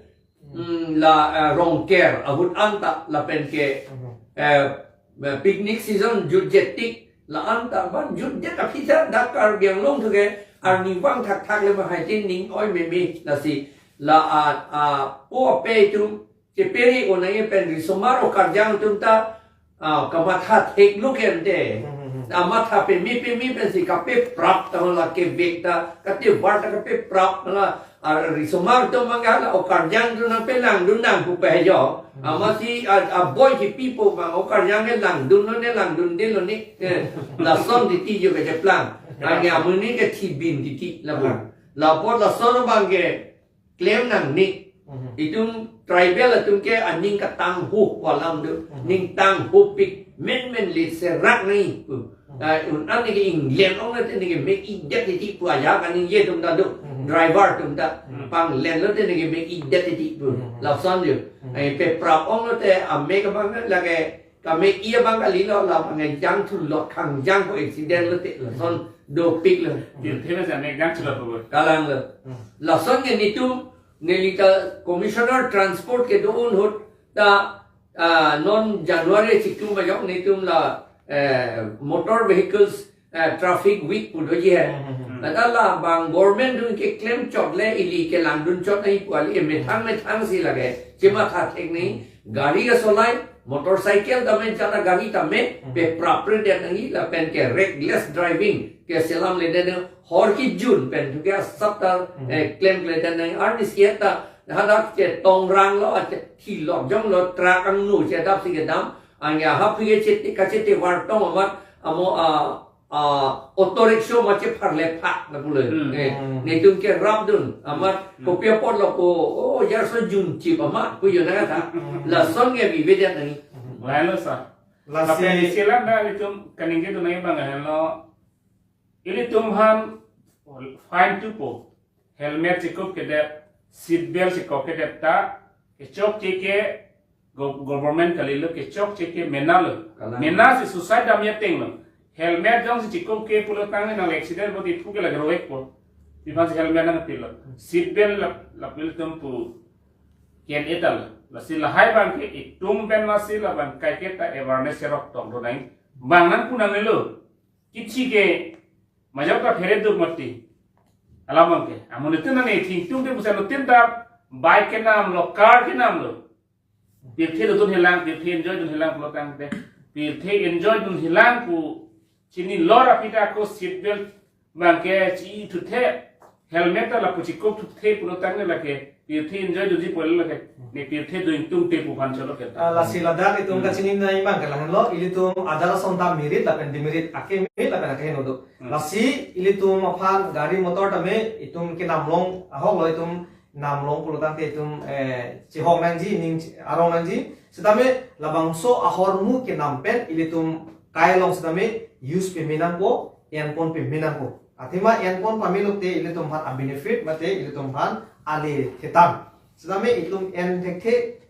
hmm, la, eh, Rongker ahut anta lapen ke, hmm, eh, picnic season jutjet tik la anta ban jutjet aphi ta dak Karbi Anglong thuke arnivang thakthak le bahai tin ning oi meme. Lasi la a, apo ape atum chepere onai pen risomar okarjang atum ta, ah, kamatha thek lo ke ante. Hmm, hmm, hmm. Amatha peme peme pensi kapeprap ta la kevek ta, katevar ta kapeprap la, ah, risomar atum mangga la okarjang atum nangpelangdun nang pu pe jo. Hmm. Amatsi, ah, aboi kipi po ma okarjang ke langdunlo ne langdundelo ne. Eh, lason titi jo kecheplang. Anke amonit ke thibin titi lapu. Hmm. Lapu lason abang ke klem nangne. Mhm. Itum tribal atum ke aning katang ho pu alam do. Mhm. Ning tang hopik, menmen le serak nai pu. Mhm. Ah, un an ne ke England ong nate ne ke mek idet titi pu aja kaningje atum ta do. Mhm. Driver atum ta. Mhm. Panglen lote ne ke mek idet titi pu. Mhm. Lason jo. Mhm. Ai peprap ong lote amek abang lake kamek i abang kalilo, labang ke jangthu lot, kangjang ko accident lote lason dopik lo. Tirthe na jane jangthu lot bo. Kalang lo. Hmm. Lason ke netum, neli ta Commissioner Transport kedo ahut ta, ah, non January chiklo bajok netum la, eh, Motor Vehicles, eh, Traffic Week pu doji he. Hmm, hmm, hmm. Lata labang government atum keklem chot le ili kelangdun chot nai pu kali, methang methang si lake chematha thek nai. Hmm. Gari asolai, motorcycle tame, jala gari tame, hmm, peprapre det nangji lapen ke reckless driving keselam le det nang, hor kejun pen thuke asap ta, hmm, eh, klemkle det nang, arnisi ta hadak chetongrang lo, ache thilok jonglo, truck angno chedap si kedam, anke ahaphi ke chete, kachetevar tong amat, amo, ah, ah, auto rickshaw ma chepharle phak lapu lo. Hmm. Eh, hmm, netum kerapdun amat, hmm, kopi apotlo ko, oh, jarso junchip amat pu jo nang tha. Hmm. Lason ke bibe det nangji. Hmm. Lailo sir. Lasi lapen isi alam ta ilitum kaningjedun nangji abang helo. Ilitum aphan fine thupo. Helmet chekup kedet, seat belt chekup kedet ta, kechokche ke go-, government kalilo, kechokche ke mena lo. Kalang. Mena si suicide damji ateng lo. Helmet jongsi chekup ke pulo tangte nang accident bot iphu ke lake rovek po. Ipan si helmet nangpilo. Seat belt lap, lap ilitum pu ken etal. Lasi lahai abang ke itum pen lasi labang kaike ta awareness serok tong do nang. Bang nangpu nangnelo. Kithi ke majok ta phere duk mati. Alam abang ke. Amonit tin nang ne thingtung te pusi anuttin ta bike kenamlo, car kenamlo. Pirthe dodun helang, pirthe enjoy dun helang pulo tangte. Pirthe enjoy dun helang pu chinilo ra pita ko seat belt abang ke chithuthe, helmet ta lapu chikup thuthe pulo tangte lake pirthe enjoy dunji pu lake. Ne pirthe dun tungte pu aphan cholo ke. Ah, lasi ladak itum Hmm. kachini nangji abang ke lahenlo, ilitum adar ason ta merit lapen demerit, ake merit lapen ake heno do. Hmm. Lasi ilitum aphan gari motor tame itum kenamlong ahoklo, itum namlong pulo tangte itum, eh, chihok nangji, ning chi-, arong nangji. Setame labangso ahormu kenam pen ilitum kai along setame use peme nangpo, enpon peme nangpo. Athema enpon pame lote ilitum aphan a-benefit mate ilitum aphan ale thetan. Setame itum en thekthe,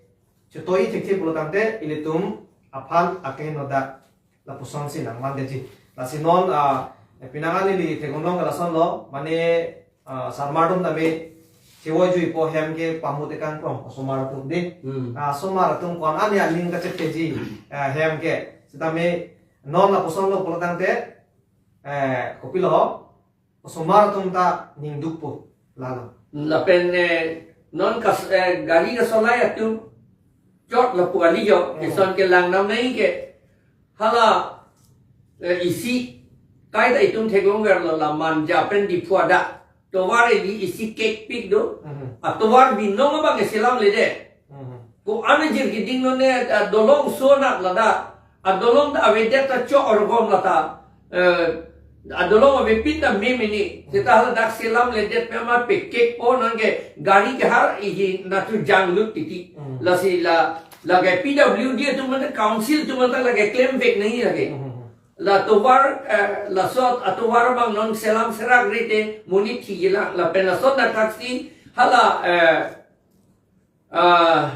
chotoi thekthe pulo tangte ilitum aphan ake heno dak lapuson si nangman detji. Lasi non, ah, pinangan ili theklong ke lasonlo, mane, ah, sarmar atum tame chevoi juipo, hem ke pamut ekang krong osomar atum de. Hmm. Ah, osomar atum ko-an aning kachethekji, ah, hem ke. Setame non lapuson lo pulo tangte, eh, kopilo ho, osomar atum ta ning dukpo lalo. Lapen, eh, non kas, eh, gari kasolai atum chot lapu kali jo, Hmm. ison kelang nam nai ke. Hala, eh, isi, kaita itum theklong verlo la Manja pen Diphu adak. Tovar eli isi kekpik do. Hmm. Atovar binong abang ke selamledet. Hmm. Ko-an ajir keding lo ne, ah, dolong so anak ladak. Ah, dolong ta avedet ta chok orgom lata. Eh, ah, dolong avepin ta meme ni. Seta ladak selamledet pen ma pekekpo nang ke gari kehar isi natu janglut titi. Hmm. Lasi la, lake P W D atum mate council atum mate lake klemvek nangji lake. Hmm. La tovar, eh, laso atovar abang non selam serak rite monit thiji lang lapen laso na taxi hala, eh, ah,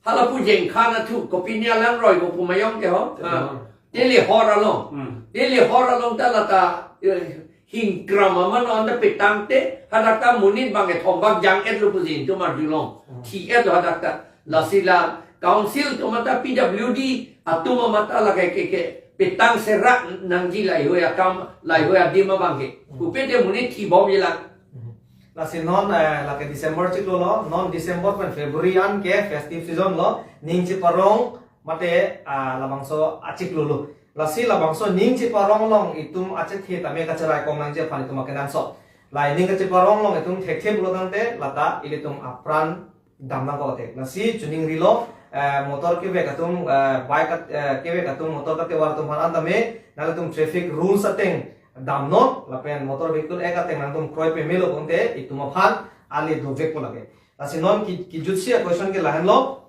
hala pu jengkhan athu kopine alangroi ko pu mayong ke ho. Ah, Tele Hor. Tele Hor along. Hmm. Tele Hor along ta lata, eh, hingkram aman anta petangte, hadak ta monit bang kethom bak jang-etlo pusi itum arjulong. Hmm. Thi-etlo hadak ta. Lasi la council atum mate P W D atum mate lake ke, ke petang serak nangji laheihui akam, laheihui adim abang ke. Hmm. Pupe te monit thibomji lang. Hmm. Lasi non, eh, lake December chiklo lo, non December pen February an ke festive season lo, ning cheparong mate, ah, labangso achiklo lo. Lasi labangso ning cheparong along itum achethe tame kacherai kong nangji aphan itum akenangsot. Lai ning kacheparong along itum thekthe pulo tangte lata ilitum apran dam nangkok te. Lasi chuning rilo, eh, motor kevek atum, eh, bike at-, eh, kevek atum, motor katevar atum aphan an tame, nangtum traffic rules ateng damnon, lapen Motor Vehicle Act ateng nangtum kroi pemelo pute, itum aphan ale dovekpo lake. Lasi non ki, kijutsi a-question ke lahenlo,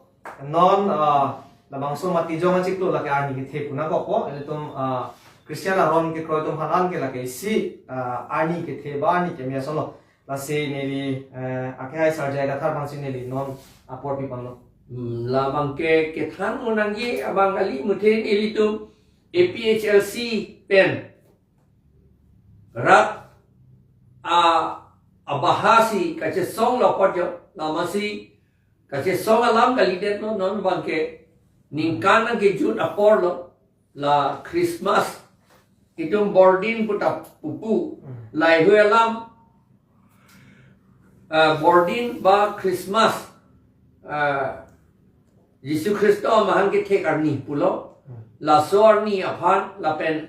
non, ah, labangso Matijong achiklo lake arni kethe pu nangkokpo, ilitum, ah, Christian aron kekroi atum aphan an ke lake isi, ah, arni kethe ba arni keme asonlo. Lasi neli, eh, akehai Sarjai Kathar abangsi neli non apor piponlo. Hmm, labang ke kethan mo nangji abang kali, muthe ilitum A P H L C pen rat a, abahasi kachesonglo apot jo, la masi kachesong alam kalidetlo, non abang ke ningkan nangkejut aporlo, la Christmas itum bordin puta pupu, Hmm. laheihui alam, ah, bordin ba Christmas, ah, Jisu Khristo amahan kethek arni pulo, Hmm. laso arni aphan lapen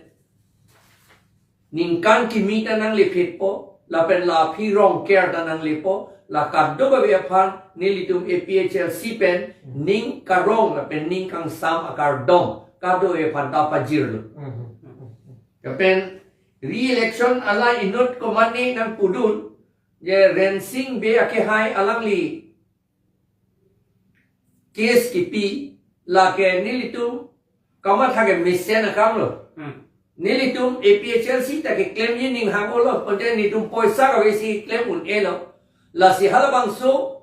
ningkan kimi ta nanglephetpo, lapen la aphi Rongker ta nanglepo, la kadokave aphan nelitum A P H L C pen ning karong lapen ning kangsam akardom kadokave aphan ta pajirlo. Mhm. Lapen re-election ala inut komane nangpudun, je Rensing Bey akehai alangli case kipi, lake nelitum kamatha kemesen akamlo. Hmm. Nelitum A P H L C ta keklemji ning hang-olo, pute nelitum poisa kavesi klem un-elo. Lasi halabangso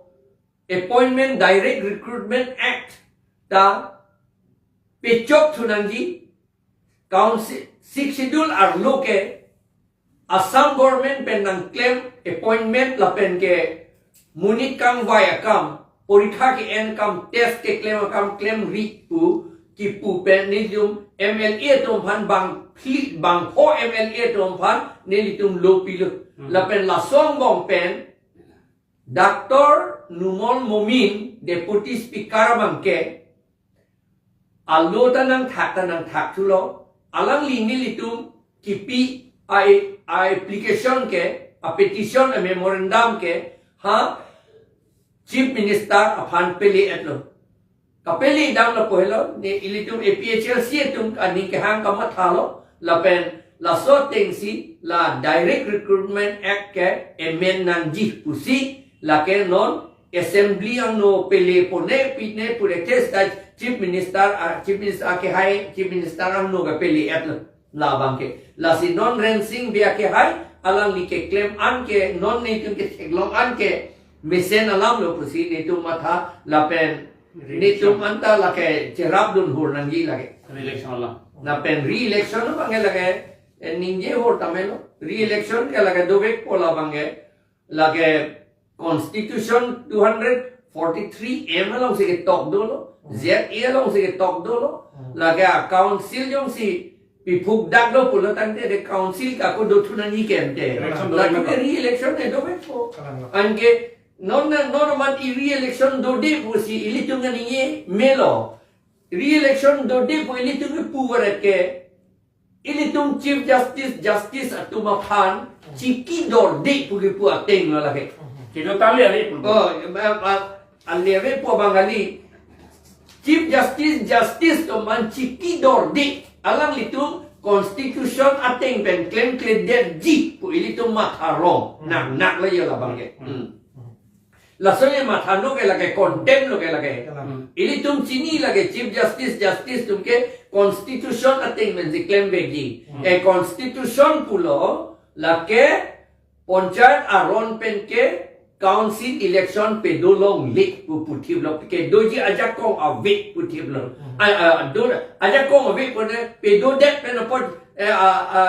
Appointment Direct Recruitment Act ta pechok thu nangji, Council, Sixth Schedule arlo ke Assam government pen nangklem appointment lapen ke monit kangvai akam, porikha ke-en akam, test keklem akam klemri pu kipu pen nelitum M L A atum aphan bang phli bang pho M L A atum aphan nelitum lo pilo. Hmm. Lapen laso angbong pen Doctor Numal Momin, Deputy Speaker abangke, alo ta nangthak ta nangthak thulo, alangli nelitum kipi a, a application ke, a petition, a memorandum ke, ha, Chief Minister aphan pele-etlo. Kapele damlo puhelo, ne ilitum A P H L C atum aning kehang kamathalo, lapen laso atengsi la Direct Recruitment Act ke amend nangji pusi, lake non assembly angno pele pone pine pure test Chief Minister, ah, Chief Minister akehai, Chief Minister angno kepele-etlo. Labangke. Lasi non Rensing Bey akehai, alangli keklem an ke, non netum ketheklong an ke, mesen alamlo pusi netum matha lapen, Re-election. Netum anta lake cherapdun hur nangji lake. Re-election alam. Lapen re-election abangke lake, eh, ningje hur tamelo. Re-election ke lake dovekpo labangke. Lake Constitution two hundred forty-three M alongsi ketok dolo, Hmm. Z A alongsi ketok dolo, Hmm. lake a council jongsi piphuk daklo pulo tangte de council ka ako dothu nangji ke ante. Election Lake dolo. Re-election ne dovekpo. Kalang. Anke non na, non amat i re-election dode pusi ilitum kaningje melo. Re-election dode pu ilitum kipu varet ke, ilitum Chief Justice, Justice atum aphan chikidorde pu kipu atenglo lake. Kedo tali ari pu. Oh, ma, ma, aleve pu abang kali. Chief Justice, Justice atum aphan chikidorde. Alanglitum Constitution ateng pen klemkledetji pu ilitum matha rong. Hmm. Nang, nang la yo labangke. Hmm. Hmm. Laso ye matha no ke lake, contempt lo ke lake. Kalang. Hmm. Ilitum chini lake Chief Justice, Justice atum ke Constitution ateng pensi klemvekji. Hmm. E Constitution pulo lake panchayat aron pen ke council election pedolongle pu puthiplo, kedoji ajakong ave puthiplo. Hmm. A, a, do, ajakong ave pune pedodet pen apot, eh, a, a,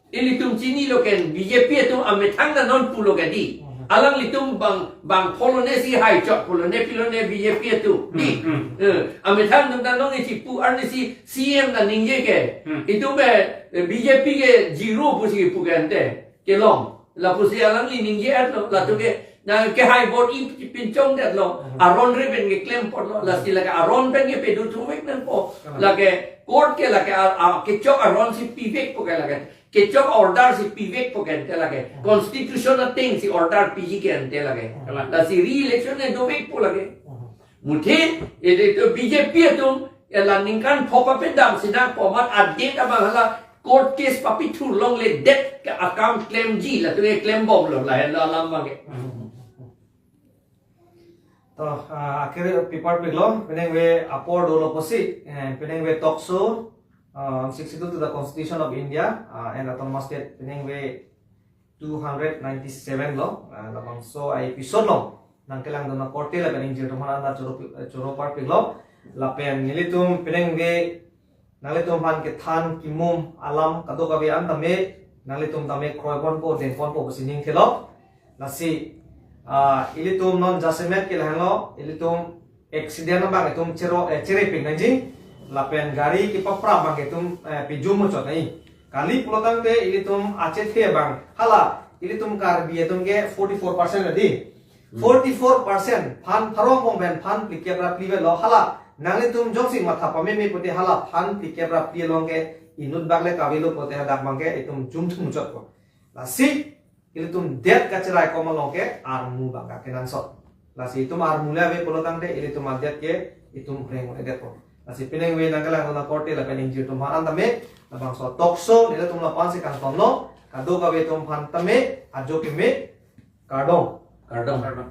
ilitum chinilo ke B J P atum amethang ta non pulo ke di. Mhm. Alanglitum bang, bang pholone si hai chot pholone pilone B J P atum di. Mhm. Eh, amethang atum ta non isi pu arnisi C M ta ningje ke. Mhm. Itum ke, eh, B J P ke zero pusi pu ke ante. Kelong. Lapusi alangli ningje-etlo. Latum ke, na kehai vote i pinchongdetlo. Mhm. Aron re pen keklem apotlo. Lasi lake aron pen ke pedo thuvek nangpo. Mhm. Lake court ke lake a, a, kechok aron si pivekpo ke lake. Kechok order si pivekpo ke ante lake. Hmm. Constitution atengsi order piji ke ante lake. Hmm. Lasi re-election ne dovekpo lake. Hmm. Muthe, ede to B J P atum, ela ningkan pho papedam si nangpo amat adet abang hala court case papithur longledet ke akam klemji latum ke klembomlo lahenlo alam abangke. Hmm. To, ah, akhir paper piglo, penang ve apor dolo pusi, eh, penang ve talk show, ah, sixty-two to the Constitution of India, ah, and Autonomous State, penang ve two hundred ninety-seven lo, ah, labangso a-episode lo, nangkelangdun akorte lapen ingjir atum aphan anta choro pi-, eh, choro parpiklo, lapen nelitum penang ve nanglitum aphan kethan kimum alam kadokave an tame, nanglitum tame kroiponpo, dengponpo pusi ning thelo. Lasi, ah, ilitum non jasemet ke lahenlo, ilitum accident abang itum chero, eh, cherepik nangji, lapen gari kepapra abang itum, eh, pejum muchot nai. Kali pulo tangte ilitum achethe abang, hala, ilitum Karbi atum ke forty-four percent adi. Hmm. Forty-four percent, phan pharo angbong pen phan phlikep ra phli avelo, hala, nanglitum jongsi matha pameme pute hala phan phlikep ra phli along ke inut bak le kavelo pute hadak abang ke itum jum thum chotpo. Lasi, ilitum det kacherai kom along ke armu abang ke kenangsot. Lasi itum armu le ave pulo tangte ilitum adet ke itum reng-edetpo. Lasi penang ve nangkelangdun akorte lapen ingjir atum aphan anta me, labangso talk show, nelitum lapu-ansi kangtonlo, kadokave atum aphan tame, ajo keme, kardom. Kardom. Kardom.